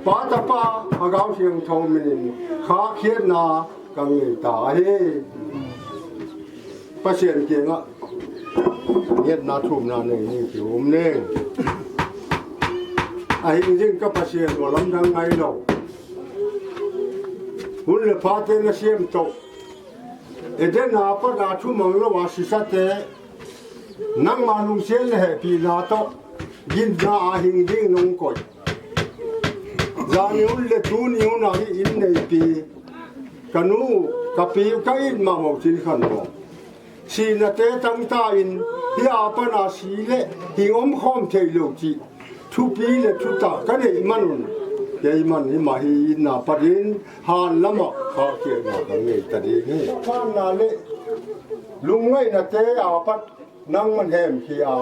Pa ta pa a gau siang thong minin. Kha khiet na ka ngei ta hi. Pasian kianga ngetna thumna nei ni ki um ne. A hing jing ka Pasian u lam dang ngai lo. Hun le pha te na siam to. Eden a pa da thu mang lo a sisa te. Nangma lungsiat le hepina to. Ginna a hing ding nung koi. Jani hun le tuni hun a hi in neipi. Ka nu, ka pi, ka in ma mo chin khan mo. Sina te tang ta in, hi a pana si le, hi om khom thei lo chi. Thupi le thuta ka nei manun. Keiman hi ma hi in na pa din, han lama kha ke na ka ngei ta ding hi. Phan na le, lungngaina te a pat, nangman hem khi a.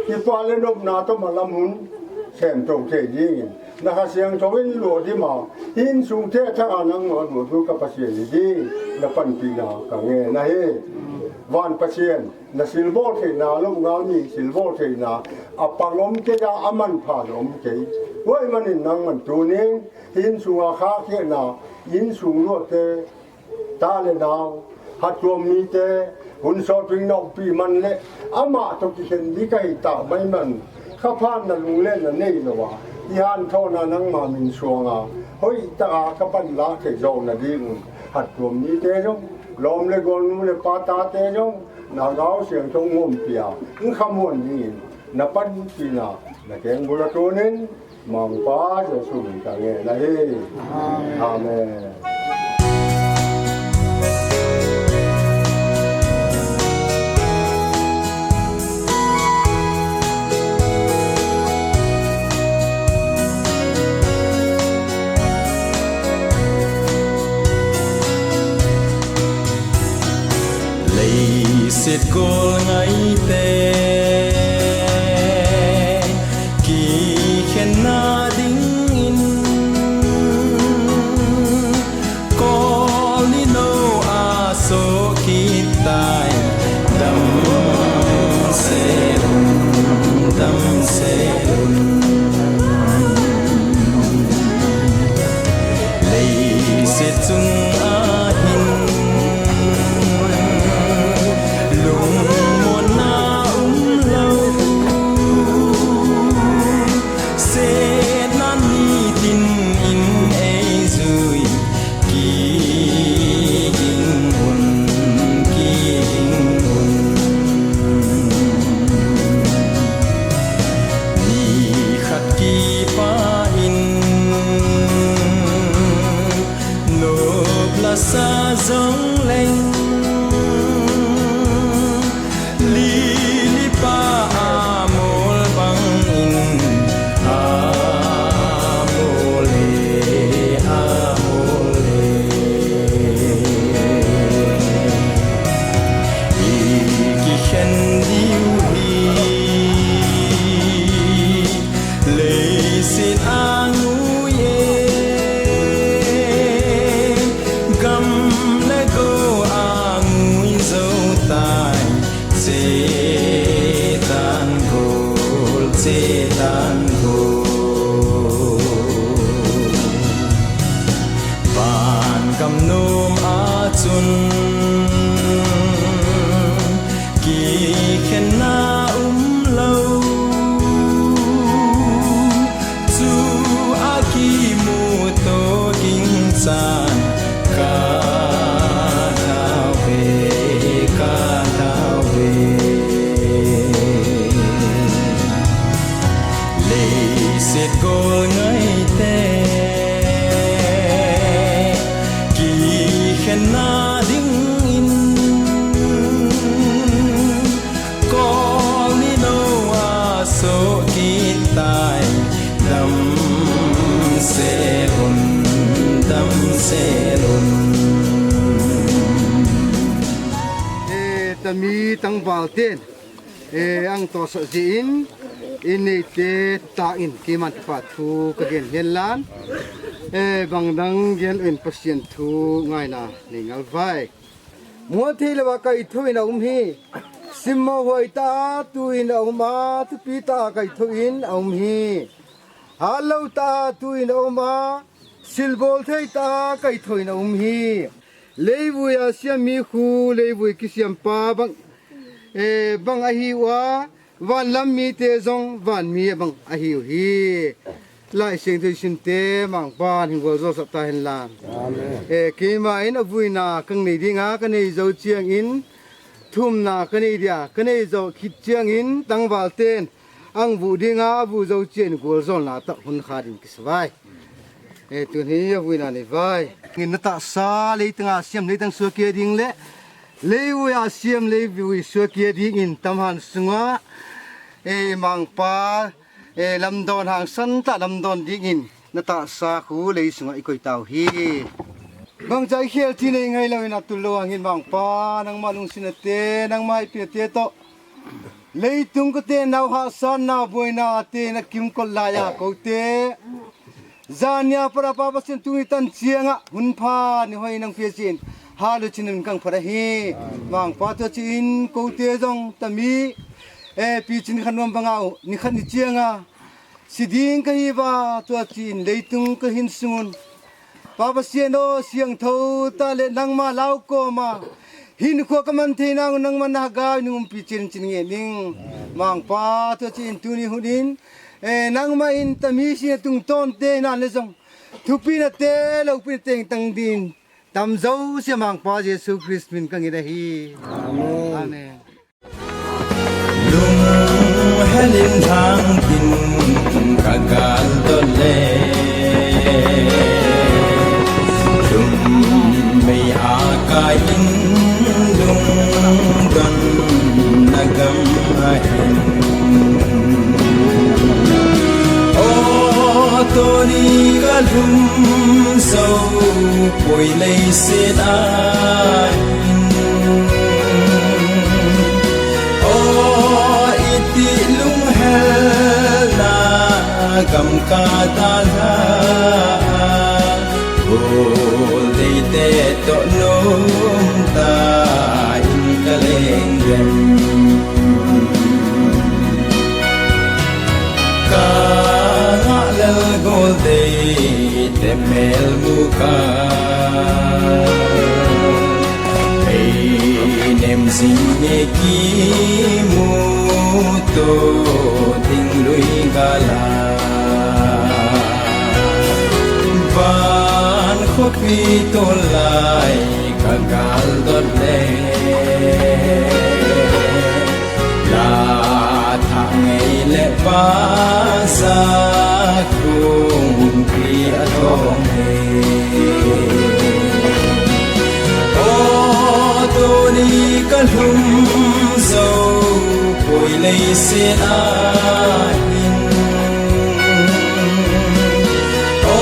Kipa le nopna to ma lam hun, sem to thei dingin. Na kha siang to in lo di ma, in sung te tha a nangma lo tu ka Pasian hi ding, na panpina ka nge na hi. Van Pasian, na silbol theina, lo ngal mi silbol theina, a pang om kei a, a manpha om kei. Hoi manin nangman tunin, in sunga kha khiet na, in sung lo te, ta le nau, hattuam mite, hun sot ring nokpi man le, ama to kikhen di ka hi ta mai man, kha phan na lunglen na nei lo a, i han thona nangma min suanga, hoi ta a ka pan la thei zo na ding un, hattuam mite jong, lom le gol nu le pa ta te jong, na gau siang thong ngom pia, in kha muan ding in, na panpina, na keng bula tunin, Mangpa Jesu min ka nge na hi. Amen. Leiset gol ngaite kikhenna dingin Kamnom a chun kikhenna umlou, chu a kimuto ding chan ka tao ve, ka tao ve. Leiset gol ngaite kikhenna dingin, kol nilou a soh kit tai, damsel un, damsel un. E, tami tangval ten, e, ang tohsah jeh in, in neite tah in keiman kipa thu kagen henlang, e, bangdang gen in Pathen thu ngaina nei ngal vai. Mutheilou a kaithou in aum hi. Simmo hoi tah a tu in aum a, thupi tah a kaithou in aum hi. Hatlou tah a tu in aum a, silbol thei tah a kaithou in aum hi. Leivui a siam mi khu, leivui kisiam pa bang, e, bang ahiu a, vanlam mite jong vanmi bang ahiu hi. Laisiangthou sinte Mangpan hin gualjo sah ta henlang. Amen. E, keima in avuina kanei dinga kanei jou chiang in, thumna kanei dia kanei jou kit chiang in, tangval ten ang vu dinga avu jou chiang in gualjona tah hun khat in kisavai. E, tuni avuina nei vai. Ngin na tahsa leitang a siam leitang suakia ding le, leivui a siam leivui suakia dingin tamhan sunga, e, Mangpa, e, lamdon hangsan tah lamdon dingin na tahsa khu lei sunga i koi tau hi. Bangcha i khel chi nei ngailou in atul lou angin Mangpa, nangma lungsetna te, nangma ipina te toh, leitung kate nau hahsatna boina te na kimkol laiya koute, jan nia para Pa Pathen tuni tan chianga hun pha ni hoi nang pia chin, halu chin in kang phara hi. Mangpa tua chin koute jong tami, e, pi chin khan nuam banga u, ni khat ni chianga si ding kahiuva, tua chin leitung kahin sungun, Pa Pathen o, siangthou tah le nangma lau koma hinkho kaman thei nau nangman na hagau in umpi chin chin nge ning. Mangpa tua chin tuni hun in, e, nangma in tami si na tungton te na le jong thupina te, loupina te tang din tamjo sia Mangpa Jesu Christ min kangin ahi. Amen. Amen. Lunghel in lhang tin ka gal dol le, lum mei a kai in lungdon na gam ahin. O, tuni ka lhum jou poi leiset a hin. O, iti lunghelna gam ka dalha, goldei te toh nomtah in ka leng dem. Ka ngah lel goldei te mel mu ka, ei nem jing e kimuto ding lui gal a. Van khopi tol lai ka gal dot le, la thah ngei le pa sa kung pi a thong e. O, tuni ka lhum jou poi leiset a hin. O,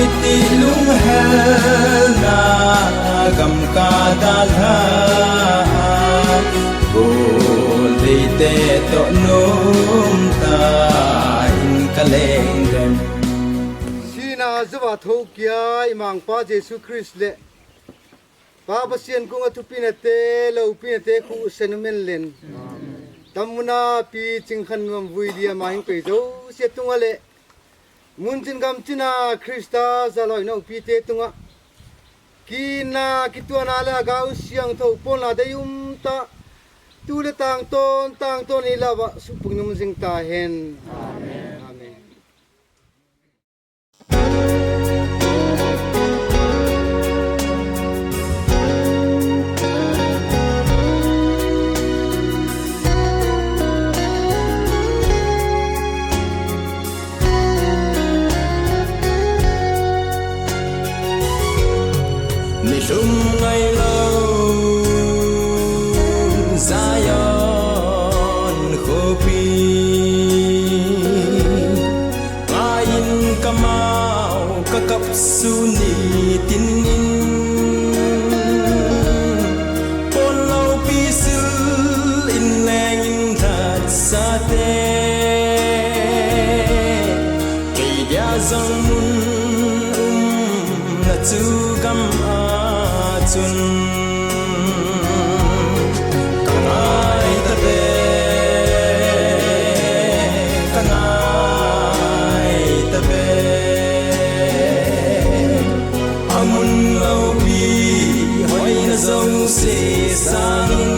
iti lunghelna gam ka dalha, goldei te toh nomtah in ka leng dem. Sihna jouva thoukia i Mangpa Jesu Christ le Pa Pathen kung a thupina te, loupina te khu sen u men len. Tamuna pi Chingkhannuam vui dia ma hin koi jouse tunga le, mun chin gam china Christa jalhoi nou pi te tunga, Kina, kituana le Lhagao Siangthou ponla deium tah, tu le tangton, tangton ilah uva suhpung nom jing tahen. Amen. Nilhum ngailou Zion khopi, ngaiyin kamau kakap sun nitin in, pon loupi sil in leng in lhatsate, kei dia jong mun umna chu gam a chun. Ka ngai tave, ka ngai tave. Amun loupi hoina jouse sangin,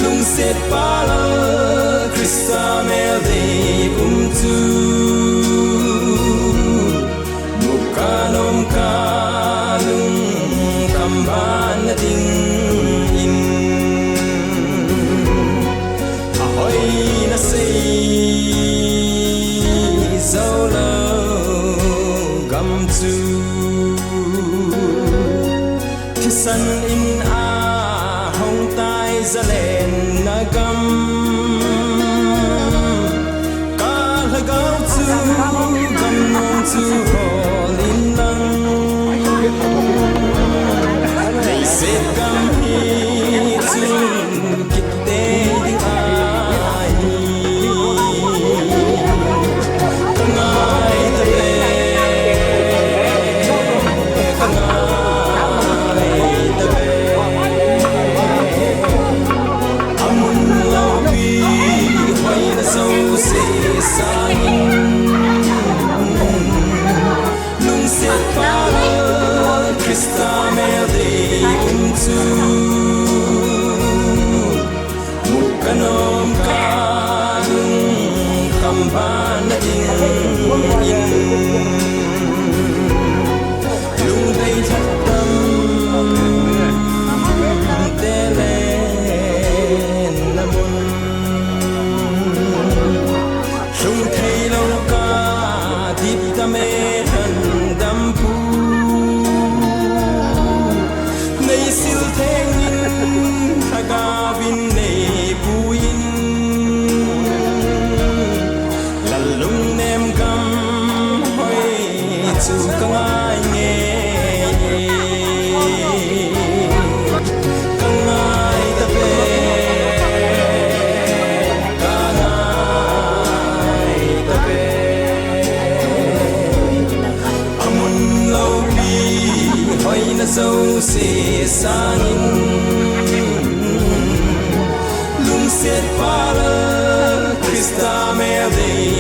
lungsetpa Lal Christa mel deium chu muka nomka lungkham ban na dingin, ahoina sei jou lou gam chu thisan in a hong tai, zalenna gam. Ka lhagao chu gam nong chu hol in lang, leiset gam hi chun kit tei ding ahi. Ka ngai tave, ka ngai tave. Amun loupi hoina jouse sangin, lungsetpa Lal Christa mel deium chu muka nomka lungkham ban na dingin, lungdei lhatdam te lenna mun, lhung thei lou ka dipdam e, lhandam pu. Nei sil theng in, lhagao vin nei pui in, Lal lungnem gam hoi chu ka ngai nge. Ka ngai tave, ka ngai tave. Amun loupi hoina jouse sangin, lungsetpa Lal Christa mel dei